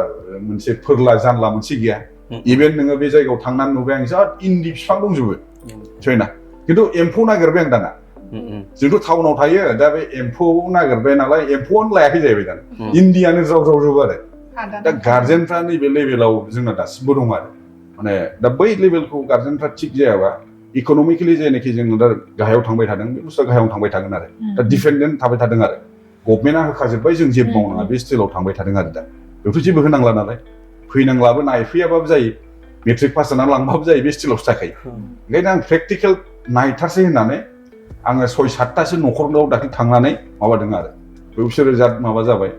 मोनसे फोरला जानला मोनसे गैया इभेन नोङो बे जायगायाव थांनानै नुबाय आं जा इन्दि बिफां दंजोबो सैना खिन्थु एम्फौ नागिरबाय आं दाना जोंथ' टाउनाव थायो दा बे एम्फौ नागिरबाय नालाय एम्फौआनो लायाखै जाहैबाय दाना इन्दियानो ज्राव जोबो आरो दा गार्जेनफ्रा नैबे लेभेलाव जोंना दासिमबो दं आरो माने दा बै लेभेलखौ गार्जेनफ्रा थिग जायाबा इक'नमिकेलि जेनाखि जों दा गाहायाव थांबाय थादों बे बुस्थुआ गाहायाव थांबाय थागोन आरो दा डिपेन्डेन्ट थाबाय थादों आरो गभर्नमेन्टआ होखाजोब्बाय जों जेबो मावनाङा बे स्टाइलाव थांबाय थादों आरो दा बेखौ जेबो होनांला नालाय फैनांलाबो नायफैयाबाबो जायो मेट्रिक पास जानानै लांबाबो जायो बे स्टाइलावसो थाखायो ओंखायनो आं प्रेक्टिकेल नायथारसै होननानै आङो 6-7थासो न'खराव दाख्लै थांनानै माबादों आरो बिसोरो जा माबा जाबाय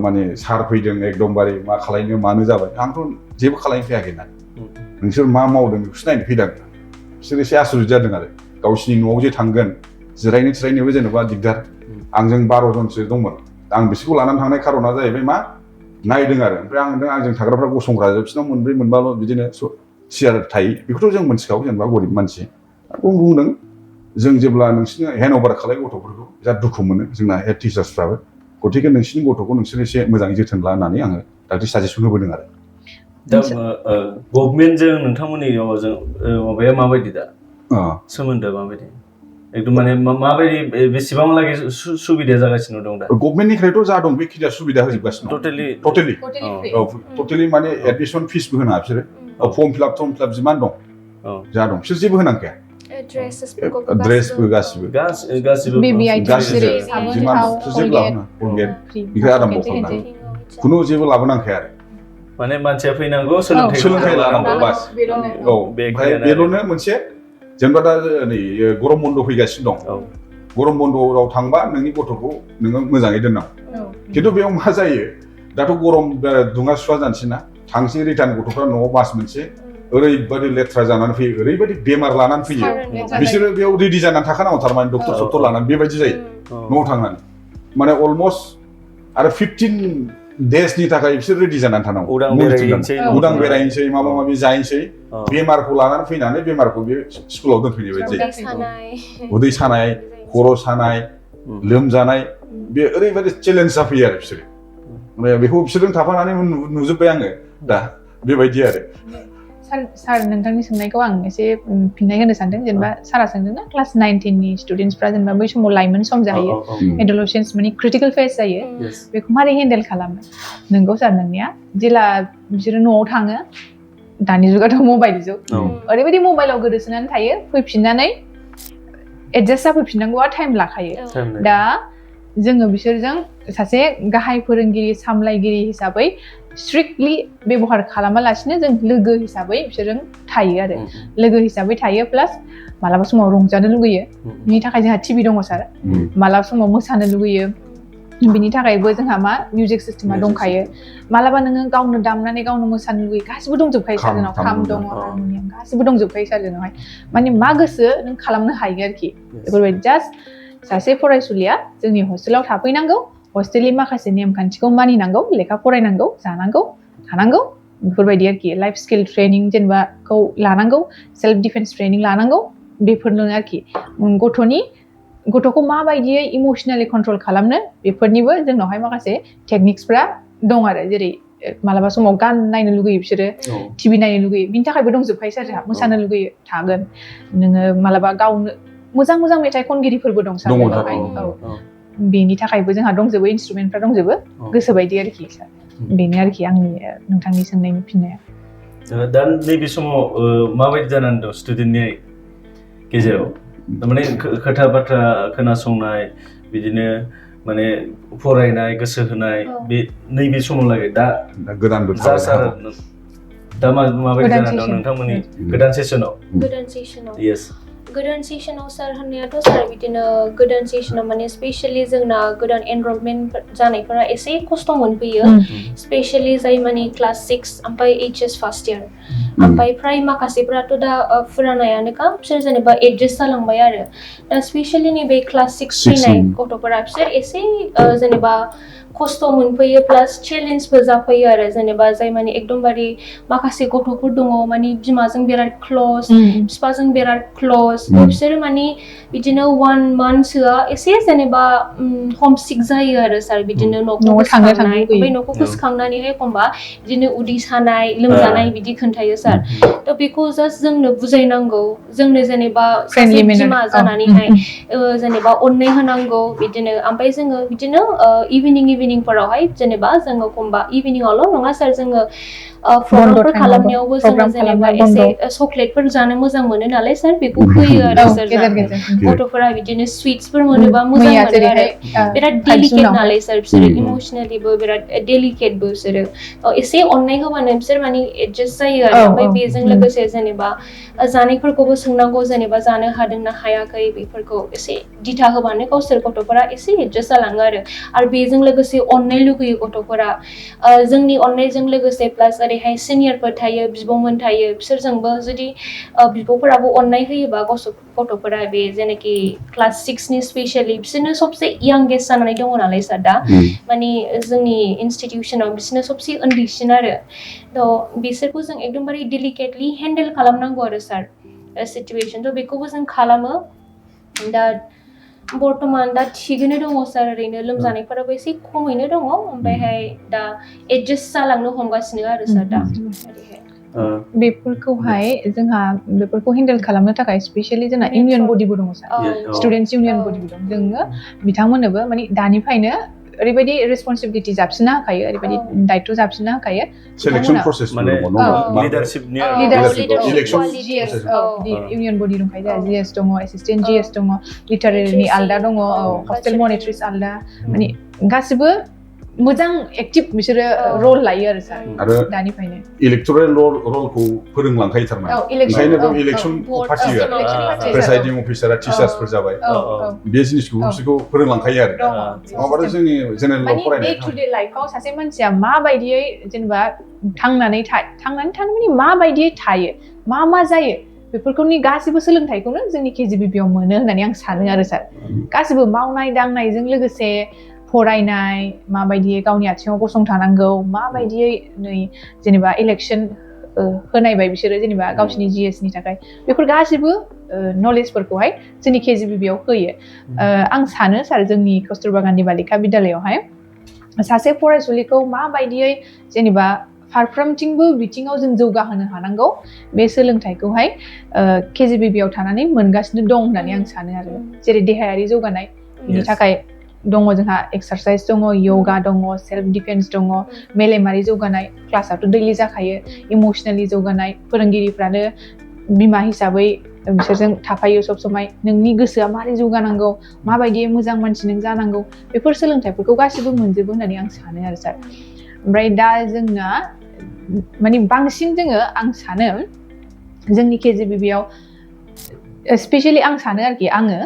माने सार फैदों एकदमबारे मा खालायनो मानो जाबाय आंथ' जेबो खालायनो फैयाखै ना नोंसोर मा मावदों बेखौसो नायनो फैदों बिसोर एसे आसरित जादों आरो गावसिनि न'आव जे थांगोन जिरायनोबो जेनेबा दिगदार आंजों 12 जनसो दंमोन आं बिसोरखौ लानानै थांनाय खारना जाहैबाय मा नायदों आरो ओमफ्राय आंजों थाग्राफ्रा गसंग्रा बिसोरनाव 4-5 बिदिनो सियार थायो बेखौथ' जों मोनथिखागौ जेनेबा गरिब मानसि बुंदों जों जेब्ला नोंसिनो हेन्ड अभार खालाय गथ'फोरखौ बिराद दुखु मोनो जोंना हेड टिचार्सफ्राबो गथिखे नोंसिनि गथ'खौ नोंसोर एसे मोजाङै जोथोन ला होननानै आङो दाख्लै साजेसन होबोदों आरो दा गभर्नमेन्टजों नोंथांमोननि माबाया माबायदि दा सोमोन्दोआ माबायदि एकदम माने माबायदि बेसेबांलागै सुबिदा जागासिनो दं दा गभर्नमेन्टनिफ्रायथ' जा दं बेखिनिया सुबिदा होजोबगासिनो टटेलि माने एडमिसन फिसबो होनाङा बिसोरो फर्म फिलाप जिमान दं जा दं बिसोर जेबो होनांखाया ड्रेसबो गासिबो आराम खालामनांगौ खुनु जेबो लाबोनांखाया आरो माने मानसिया फैनांगौ सोलोंथाइ लानांगौ बास औ बेल'नो मोनसे जेनेबा दा नै गरम बन्द फैगासिनो दं गरम बन्दआव थांबा नोंनि गथ'खौ नोङो मोजाङै दोननांगौ खिन्थु बेयाव मा जायो दाथ' गरम दुङा सुवा जानोसै ना थांसै रिटार्न गथ'फ्रा न'आव मास मोनसे ओरैबायदि लेथ्रा जानानै फैयो ओरैबायदि बेमार लानानै फैयो बिसोरो बेयाव रेडि जानानै थाखानांगौ थारमाने डक्टर लानानै बेबायदि जायो न'आव थांनानै माने अलमस्ट आरो 15 देशनि थाखाय बिसोर रेडि जानानै थानांगौ उदां बेरायनोसै माबा माबि जाहैनोसै बेमारखौ लानानै फैनानै बेमारखौ बे स्कुलाव दोनफैनाय बायदि जायो उदै सानाय खर' सानाय लोमजानाय बे ओरैबायदि चेलेन्ज जाफैयो आरो बिसोरो माने बेखौ बिसोरजों थाफानानै नुजोब्बाय आङो दा बेबायदि आरो सार नोंथांनि सोंनायखौ आं एसे फिननाय होनो सानदों जेनेबा सारा सोंदोंना क्लास 9-10 नि स्टुडेन्टसफ्रा जेनेबा बै समाव लाइमोन सम जाहैयो एडोलसेन्स माने क्रिटिकल फेज जायो बेखौ मारै हेन्डेल खालामो नोंगौ सार नोंनिया जेला बिसोरो न'आव थाङो दानि जुगाथ' मबाइल जुग ओरैबायदि मबाइलाव गोदोसोनानै थायो फैफिननानै एडजास्ट जाफैफिननांगौआ टाइम लाखायो दा जोङो बिसोरजों सासे गाहाय फोरोंगिरि सामलायगिरि हिसाबै स्ट्रिक्टलि बेबहार खालामालासिनो जों लोगो हिसाबै बिसोरजों थायो आरो लोगो हिसाबै थायो प्लास मालाबा समाव रंजानो लुगैयो बिनि थाखाय जोंहा टिभि दङ सार मालाबा समाव मोसानो लुगैयो बिनि थाखायबो जोंहा मा मिउजिक सिस्टेमा दंखायो मालाबा नोङो गावनो दामनानै गावनो मोसानो लुगैयो गासिबो दंजोबखायो सार जोंनाव खाम दङ हारमनियाम गासिबो दंजोबखायो सार जोंनावहाय माने मा गोसो नों खालामनो हायो आरोखि बेफोरबायदि जास्ट सासे फरायसुलिया जोंनि हस्टेलाव थाफैनांगौ हस्टेलनि माखासे नेमखान्थिखौ मानिनांगौ लेखा फरायनांगौ जानांगौ थानांगौ बेफोरबायदि आरोखि लाइफ स्किल ट्रेनिं जेनेबाखौ लानांगौ सेल्फ डिफेन्स ट्रेनिं लानांगौ बेफोरनो आरोखि गथ'खौ माबायदियै इमोसनेलि कन्ट्रल खालामनो बेफोरनिबो जोंनावहाय माखासे टेकनिक्सफ्रा दं आरो जेरै मालाबा समाव गान नायनो लुगैयो बिसोरो टिभि नायनो लुगैयो बिनि थाखायबो दंजोबखायो सार जोंहा मोसानो लुगैयो थागोन नोङो मालाबा गावनो मोजां मेथाइ खनगिरिफोरबो दं सार बेनि थाखायबो जोंहा दंजोबो इन्सट्रुमेन्टफ्रा दंजोबो गोसोबायदि आरोखि सार बेनो आरोखि आंनि नोंथांनि सोंनायनि फिननाया दा नैबे समाव माबायदि जानानै दं स्टुडेन्टनि गेजेराव माने खोथा बाथ्रा खोनासंनाय बिदिनो माने फरायनाय गोसो होनाय बे नैबे समाव लागै दा गोदान बोथोर दा माबायदि जानानै दं नोंथांमोननि गोदान सेसनाव यस गोदान सेसनाव सार होननायाथ' सार बिदिनो गोदान सेसनाव माने स्पेशली जोंना गोदान एनरलमेन्ट जानायफोरा एसे खस्थ' मोनफैयो स्पेशली जाय माने क्लास 6 ओमफ्राय HS फार्स्ट इयार ओमफ्राय फ्राय माखासेफोराथ' दा फुरानायानोखा बिसोर जेनेबा एडजास्ट जालांबाय आरो दा स्पेशली नैबे क्लास 6 फैनाय गथ'फोरा बिसोर एसे जेनेबा खस्थ' मोनफैयो प्लास चेलेन्जबो जाफैयो आरो जेनेबा जाय माने एकदमबारे माखासे गथ'फोर दङ माने बिमाजों बिराद क्ल'ज बिफाजों बिराद क्ल'ज बिसोरो माने बिदिनो 1 मान्थसोआ एसे जेनेबा हमसिक जायो आरो सार बिदिनो न'खौ गोसोखांनाय ओमफ्राय न'खौ गोसोखांनानैहाय एखमबा बिदिनो उदै सानाय लोमजानाय बिदि खोन्थायो सार थ' बेखौ जास्ट जोंनो बुजायनांगौ जोंनो जेनेबा सासे बिमा जानानैहाय जेनेबा अननाय होनांगौ बिदिनो ओमफ्राय जोङो बिदिनो इभिनिंफोरावहाय जेनेबा जोङो एखमबा इभिनिंआवल' नङा सार जोङो प्रग्रामफोर खालामनायावबो जोङो जेनेबा एसे चकलेटफोर जानो मोजां मोनो नालाय सार बेखौ होयो आरो सार गथ'फोरा बिदिनो स्वीट्सफोर मोनोबा मोजां मोनो आरो बिराद डेलिकेट नालाय सार बिसोरो इमोसनेलिबो बिराद डेलिकेटबो बिसोरो एसे अननाय होबानो बिसोर माने एडजास्ट जायो आरो ओमफ्राय बेजों लोगोसे जेनेबा जानायफोरखौबो सोंनांगौ जेनेबा जानो हादोंना हायाखै बेफोरखौ एसे दिथा होबानो गावसोर गथ'फोरा एसे एडजास्ट जालाङो आरो बेजों लोगोसे अननाय लुगैयो गथ'फोरा जोंनि अननायजों लोगोसे प्लास ओरैहाय सिनियरफोर थायो बिब'मोन थायो बिसोरजोंबो जुदि बिब'फोराबो अननाय होयोबा गथ'फोरा बे जेनाखि क्लास 6नि स्पेशली बिसोरनो सबसे यांगेस्ट जानानै दङ नालाय सार दा माने जोंनि इनस्टिटिउसनाव बिसोरनो सबसे उन्दैसिन आरो थ' बिसोरखौ जों एकदमबारे डेलिकेटलि हेन्डेल खालामनांगौ आरो सार सिचुएसन थ' बेखौबो जों खालामो दा बर्तमान दा थिगैनो दङ सार ओरैनो लोमजानायफोराबो एसे खमैनो दङ ओमफ्रायहाय दा एडजास्ट जालांनो हमगासिनो आरो सार दा बेफोरखौहाय जोंहा बेफोरखौ हेन्डेल खालामनो थाखाय स्पेशली जोंना इउनियन बडिबो दङ सार स्टुडेन्टस इउनियन बडिबो दं जोङो बिथांमोननोबो माने दानिफ्रायनो ओरैबायदि रेसपन्सिबिलिटि जाबसिनना होखायो ओरैबायदि दायित्व जाबसिनना होखायो सेलेक्शन प्रसेस माने लिडारशिपनि इउनियन बडि दंखायो जोंहा GS दङ एसिस्टेन्ट GS दङ लिटारेरिनि आलदा दङ हस्टेल मनिटरिस आलदा माने गासिबो मोजां एक्टिभ बिसोरो रल लायो आरो सार दानिफ्रायनो इलेक्टरेल रलखौ फोरोंलांखायो थारमाने ओंखायनो बेयाव इलेक्सनखौ फाथियो आरो प्रेसाइडिं अफिसारा टिचार्सफोर जाबाय बे जिनिसखौ बिसोरखौ फोरोंलांखायो आरो नङाबाथ' जोंनि जेनेरेलाव फरायनाय डे टु डे लाइफआव सासे मानसिया माबायदियै जेनेबा थांनानै थानो माने माबायदियै थायो मा जायो बेफोरखौनि गासिबो सोलोंथाइखौनो जोंनि KGBBआव मोनो होननानै आं सानो आरो सार गासिबो मावनाय दांनायजों लोगोसे फरायनाय माबायदियै गावनि आथिङाव गसंथानांगौ माबायदियै नै जेनेबा इलेक्सन होनायबाय बिसोरो जेनेबा गावसिनि GSनि थाखाय बेफोर गासिबो नलेजफोरखौहाय जोंनि KGBBआव होयो आं सानो सार जोंनि कस्तुरबा गान्धी बालिका बिद्यालयावहाय सासे फरायसुलिखौ माबायदियै जेनेबा फारफ्रोमथिंबो बिथिङाव जों जौगाहोनो हानांगौ बे सोलोंथाइखौहाय KGBBआव थानानै मोनगासिनो दं होननानै आं सानो आरो जेरै देहायारि जौगानाय बिनि थाखाय दङ जोंहा एक्सारसाइज दङ योगा दङ सेल्फ डिफेन्स दङ मेलेमारि जौगानाय क्लासाथ' दैलि जाखायो इमोसनेलि जौगानाय फोरोंगिरिफ्रानो बिमा हिसाबै बिसोरजों थाफायो सब समाय नोंनि गोसोआ मारै जौगानांगौ माबायदि मोजां मानसि नों जानांगौ बेफोर सोलोंथाइफोरखौ गासिबो मोनजोबो होननानै आं सानो आरो सार ओमफ्राय दा जोंना माने बांसिन जोङो आं सानो जोंनि KJBBयाव स्पेशली आं सानो आरोखि आङो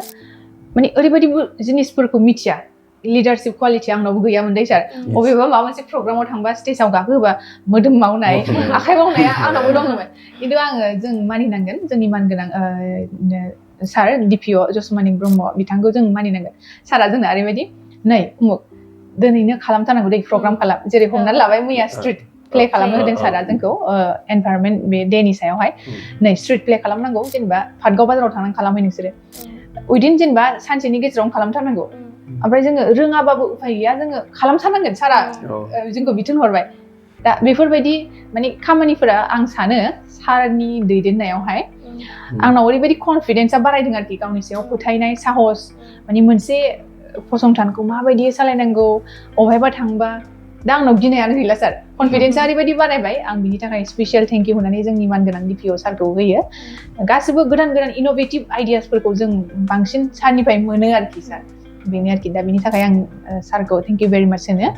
माने ओरैबायदि जिनिसफोरखौ मिथिया लिडारशिप क्वालिटि आंनावबो गैयामोन दै सार अबेबा माबा मोनसे प्रग्रामाव थांबा स्टेजाव गाखोबा मोदोम मावनाय आखाइ मावनाया आंनावबो दङमोन खिन्थु जों मानिनांगोन जोंनि मानगोनां सार DPO जसमानि ब्रह्म बिथांखौ जों मानिनांगोन सारा जोंना ओरैबायदि नै उमुक दिनैनो खालामथारनांगौ दै प्रग्राम खालाम जेरै हमनानै लाबाय मैया स्ट्रिट प्ले खालामनो होदों सारा जोंखौ एनभायरनमेन्ट बे डेनि सायावहाय नै स्ट्रिट प्ले खालामनांगौ जेनेबा पाटगाव बाजाराव थांनानै खालामहै नोंसोरो उइदिन जेनेबा सानसेनि गेजेरावनो खालामथारनांगौ ओमफ्राय जोङो रोङाबाबो उफाय गैया जोङो खालामथारनांगोन सारा जोंखौ बिथोन हरबाय दा बेफोरबायदि माने खामानिफोरा आं सानो सारनि दैदेननायावहाय आंनाव ओरैबायदि कनफिडेन्सआ बारायदों आरोखि गावनि सायाव फोथायनाय साहस माने मोनसे फसंथानखौ माबायदि सालायनांगौ अबहायबा थांबा दा आंनाव गिनायानो गैला सार कनफिडेन्सआ ओरैबायदि बारायबाय आं बिनि थाखाय स्पेसियेल थेंक इउ होननानै जोंनि मानगोनां DPO सारखौ होयो गासिबो गोदान गोदान इनोभेटिभ आइडियासफोरखौ जों बांसिन सारनिफ्राय मोनो आरोखि सार बेनो आरोखि दा बिनि थाखाय आं सारखौ थेंक इउ भेरि माच होनो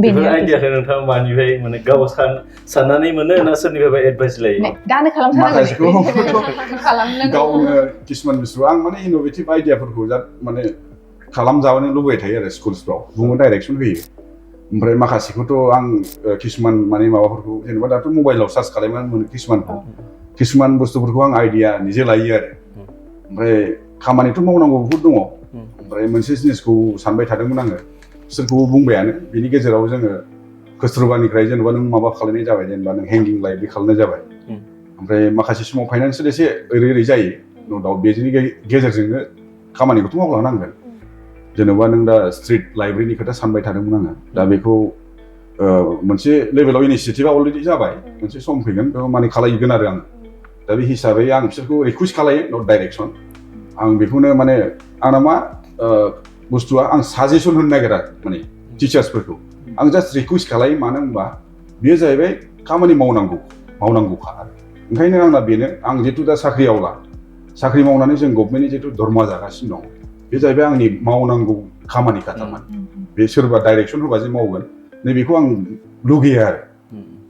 बेफोर आइडियाखौ नोंथाङा मानिफ्राय माने गाव साननानै मोनो ना सोरनिफ्राय एडभाइस लायो दानो खालामथारनांगौ गावनो किसुमान बुस्थु आं माने इनोभेटिभ आइडियाफोरखौ माने खालामजानो लुबैबाय थायो आरो स्कुल्सफ्राव बुङो डाइरेक्सन होयो ओमफ्राय माखासेखौथ' आं किसुमान माने माबाफोरखौ जेनेबा दाथ' मबाइलाव सार्च खालामनानै मोनो किसुमान बुस्थुफोरखौ आं आइडिया निजे लायो आरो ओमफ्राय खामानिथ' मावनांगौ बहुद दङ ओमफ्राय मोनसे जिनिसखौ सानबाय थादोंमोन आङो बिसोरखौबो बुंबायानो बिनि गेजेराव जोङो कस्तुरबानिफ्राय जेनेबा नों माबा खालामनाय जाबाय जेनेबा नों हेंगिं लाइब्रेरि खालामनाय जाबाय ओमफ्राय माखासे समाव फाइनान्सियेल एसे ओरै जायो न' दाउट बेनि गेजेरजोंनो खामानिखौथ' मावलांनांगोन जेनेबा नों दा स्ट्रिट लाइब्रेरिनि खोथा सानबाय थादोंमोन आङो दा बेखौ मोनसे लेभेलाव इनिसियेटिभा अलरेडि जाबाय मोनसे सम फैगोन बेखौ माने खालायगोन आरो आङो दा बे हिसाबै आं बिसोरखौ रिकुवेस्ट खालायो नट डाइरेक्सन आं बेखौनो माने आंना मा बुस्थुआ आं साजेसन होनो नागिरा माने टिचार्सफोरखौ आं जास्ट रिकुवेस्ट खालायो मानो होनबा बेयो जाहैबाय खामानि मावनांगौखा आरो ओंखायनो आंना बेनो आं जिहेतु दा साख्रि मावनानै जों गभर्नमेन्टनि जिहेतु दरमा जागासिनो दं बे जाहैबाय आंनि मावनांगौ खामानिखा थारमाने बे सोरबा डाइरेक्सन होबा जे मावगोन नैबेखौ आं लुगैयो आरो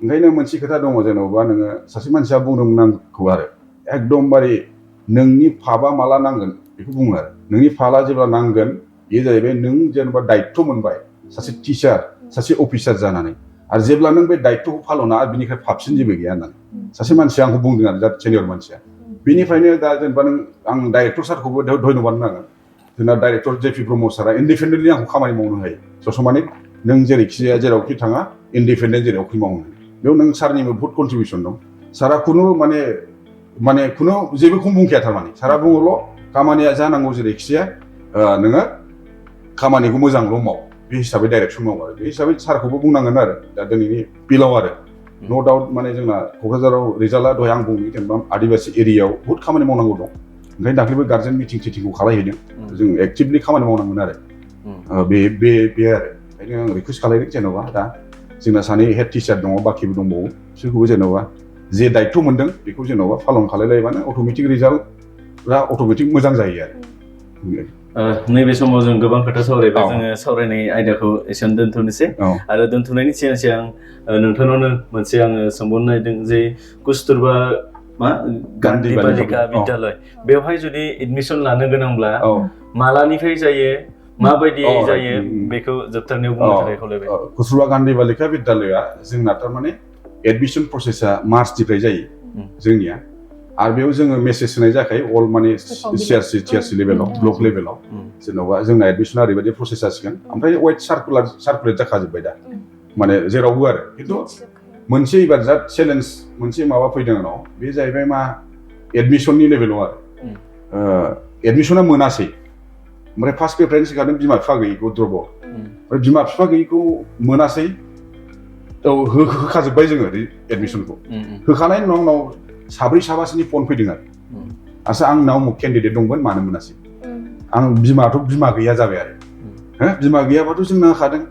ओंखायनो मोनसे खोथा दङ जेनेबा नोङो सासे मानसिया बुंनांगौ आरो एकदमबारे नोंनि फाबा माला नांगोन बेखौ बुङो आरो नोंनि फाला जेब्ला नांगोन बे जाहैबाय नों जेनेबा दायित्व मोनबाय सासे टिचार सासे अफिसार जानानै आरो जेब्ला नों बे दायित्वखौ फालना आरो बिनिफ्राय फाबसिन जेबो गैया होननानै सासे मानसिया आंखौ बुंदों आरो सिनियर मानसिया बेनिफ्रायनो दा जेनेबा नों आं डाइरेक्टर सारखौबो धन्यबाद होनांगोन जोंना डाइरेक्टर JP ब्रह्म सारा इन्डिपेन्डेन्टलि आंखौ खामानि मावनो हायो ससमानिक नों जेरैखि जाया जेरावखि थाङा इन्डिपेन्डेन्ट जेरावखि मावनो बेयाव नों सारनिबो बहुत कन्ट्रिबिउसन दं सारा खुनु माने खुनु जेबोखौ बुंखाया थारमाने सारा बुङोल' खामानिया जानांगौ जेरैखि जाया नोङो खामानिखौ मोजांल' माव बे हिसाबै डाइरेक्सन माव आरो बे हिसाबै सारखौबो बुंनांगोन आरो दा दिनैनि बिलाव आरो नो डाउट माने जोंना क'क्राझाराव रिजाल्टआ दहाय आं बुंनो जेनेबा आदिबासि एरियायाव बहुत खामानि मावनांगौ दं ओंखायनो दाख्लैबो गार्जेन मिटिंखौ खालायहैदों जों एक्टिभलि खामानि मावनांगोन आरो बे आरो ओंखायनो आं रिकुवेस्ट खालायदों जेन'बा दा जोंना सानै हेड टिचार दङ बाखिबो दंबावो बिसोरखौबो जेन'बा जे दायित्व मोनदों बेखौ जेन'बा पालन खालायलायबानो अट'मेटिक रिजाल्टआ अट'मेटिक मोजां जायो आरो नैबे समाव जों गोबां खोथा सावरायबाय जोङो सावरायनाय आयदाखौ एसेयावनो दोनथ'नोसै आरो दोनथ'नायनि सिगां नोंथांनावनो मोनसे आङो सोंबावनो नागिरदों जे कस्तुरबा गान्धी बालिका बिद्यालय बेवहाय जुदि एडमिसन लानो गोनांब्ला मालानिफ्राय जायो माबायदि जायो बेखौ जोबथारनायाव बुंनो थाखाय खावलायबाय कस्तुरबा गान्धी बालिका बिद्यालया जोंना थारमाने एडमिसन प्रसेसा मार्चनिफ्राय जायो जोंनिया आरो बेयाव जोङो मेसेज होनाय जाखायो अल माने CRC लेभेलाव ब्लक लेभेलाव जेन'बा जोंना एडमिसना ओरैबायदि प्रसेस जासिगोन ओमफ्राय वाइट सार्कुलेट जाखाजोब्बाय दा माने जेरावबो आरो खिन्थु मोनसे एबार जा चेलेन्ज मोनसे माबा फैदों आंनाव बे जाहैबाय मा एडमिसननि लेभेलाव आरो एडमिसना मोनासै ओमफ्राय फार्स्ट प्रेफारेन्स होखादों बिमा बिफा गैयिखौ द्रपआउट ओमफ्राय बिमा बिफा गैयिखौ मोनासै होखाजोब्बाय जोङो एडमिसनखौ होखानायनि उनाव आंनाव साब्रै साबासोनि फन फैदों आरो आसा आंनाव उमुक केन्डिडेट दंमोन मानो मोनासै आं बिमा गैया जाबाय आरो बिमा गैयाबाथ' जोंना होखादों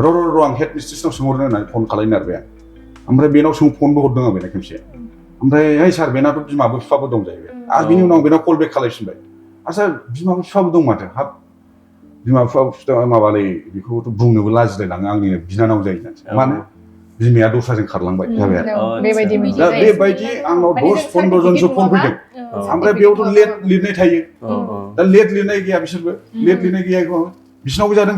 र' आं हेड मिस्ट्रेसनाव सोंहरनो होननानै फन खालायनो नारबाय आं ओमफ्राय बेनाव फनबो हरदों आं बेना खेमसे ओमफ्राय हाय सार बेनाथ' बिमाबो बिफाबो दं जाहैबाय आरो बिनि उनाव बेनाव कल बेक खालायफिनबाय आच्छा बिमाबो बिफाबो दं माथो हाब बिमा बिफा माबालै बेखौथ' बुंनोबो लाजिलायलाङो आंनि बिनानाव जायो मानो बिमाया दस्राजों खारलांबाय जाबाय आरो बेबायदि दा बेबायदि आंनाव 10-15 जनसो फन फैदों ओमफ्राय बेयावथ' लेट लिरनाय थायो दा लेट लिरनाय गैया बिसोरबो लेट लिरनाय गैया बिसिनावबो जादों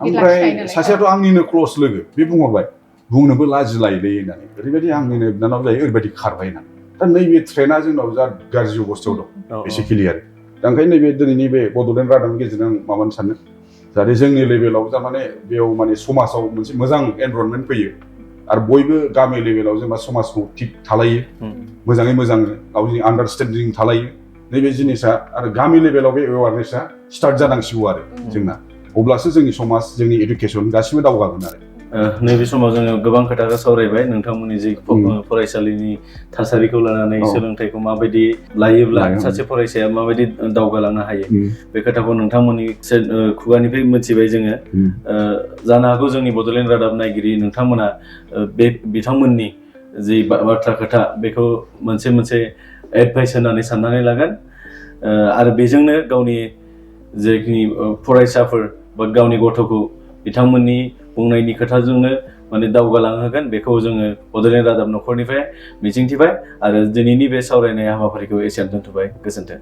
ओमफ्राय सासेयाथ' आंनिनो क्लस लोगो बे बुंहरबाय बुंनोबो लाजिलायोलै होननानै ओरैबायदि आंनिनो बिनानाव जायो ओरैबायदि खारबाय होननानै दा नैबे ट्रेना जोंनाव जा गाज्रि अबस्थायाव दं बेसिकेलि आरो दा ओंखायनो नैबे दिनैनि बे बड'लेण्ड रादाबनि गेजेरजों आं माबानो सानो जाहाथे जोंनि लेभेलाव थारमाने बेयाव माने समाजाव मोनसे मोजां एनभारनमेन्ट फैयो आरो बयबो गामि लेभेलाव जेनेबा समाजखौ थिग थालायो मोजाङै मोजां गावनि आन्डारस्टेन्डिं थालायो नैबे जिनिसा आरो गामि लेभेलाव बे एवारनेसा स्टार्ट जानांसिगौ आरो जोंना अब्लासो जोंनि समाज जोंनि एडुकेसन गासिबो दावगागोन आरो नैबे समाव जोङो गोबां खोथाखौ सावरायबाय नोंथांमोननि जि फरायसालिनि थासारिखौ लानानै सोलोंथाइखौ माबायदि लायोब्ला सासे फरायसाया माबायदि दावगालांनो हायो बे खोथाखौ नोंथांमोननि खुगानिफ्राय मिथिबाय जोङो जानो हागौ जोंनि बड'लेण्ड रादाब नायगिरि नोंथांमोना बे बिथांमोननि जि बाथ्रा खोथा बेखौ मोनसे एडभाइस होननानै साननानै लागोन आरो बेजोंनो गावनि जेखिनि फरायसाफोर बा गावनि गथ'खौ बिथांमोननि बुंनायनि खोथाजोंनो माने दावगालांहोगोन बेखौ जोङो बड'लेण्ड रादाब न'खरनिफ्राय मिजिंथिबाय आरो दिनैनि बे सावरायनाय हाबाफारिखौ एसेयावनो दोनथ'बाय गोजोन्थों।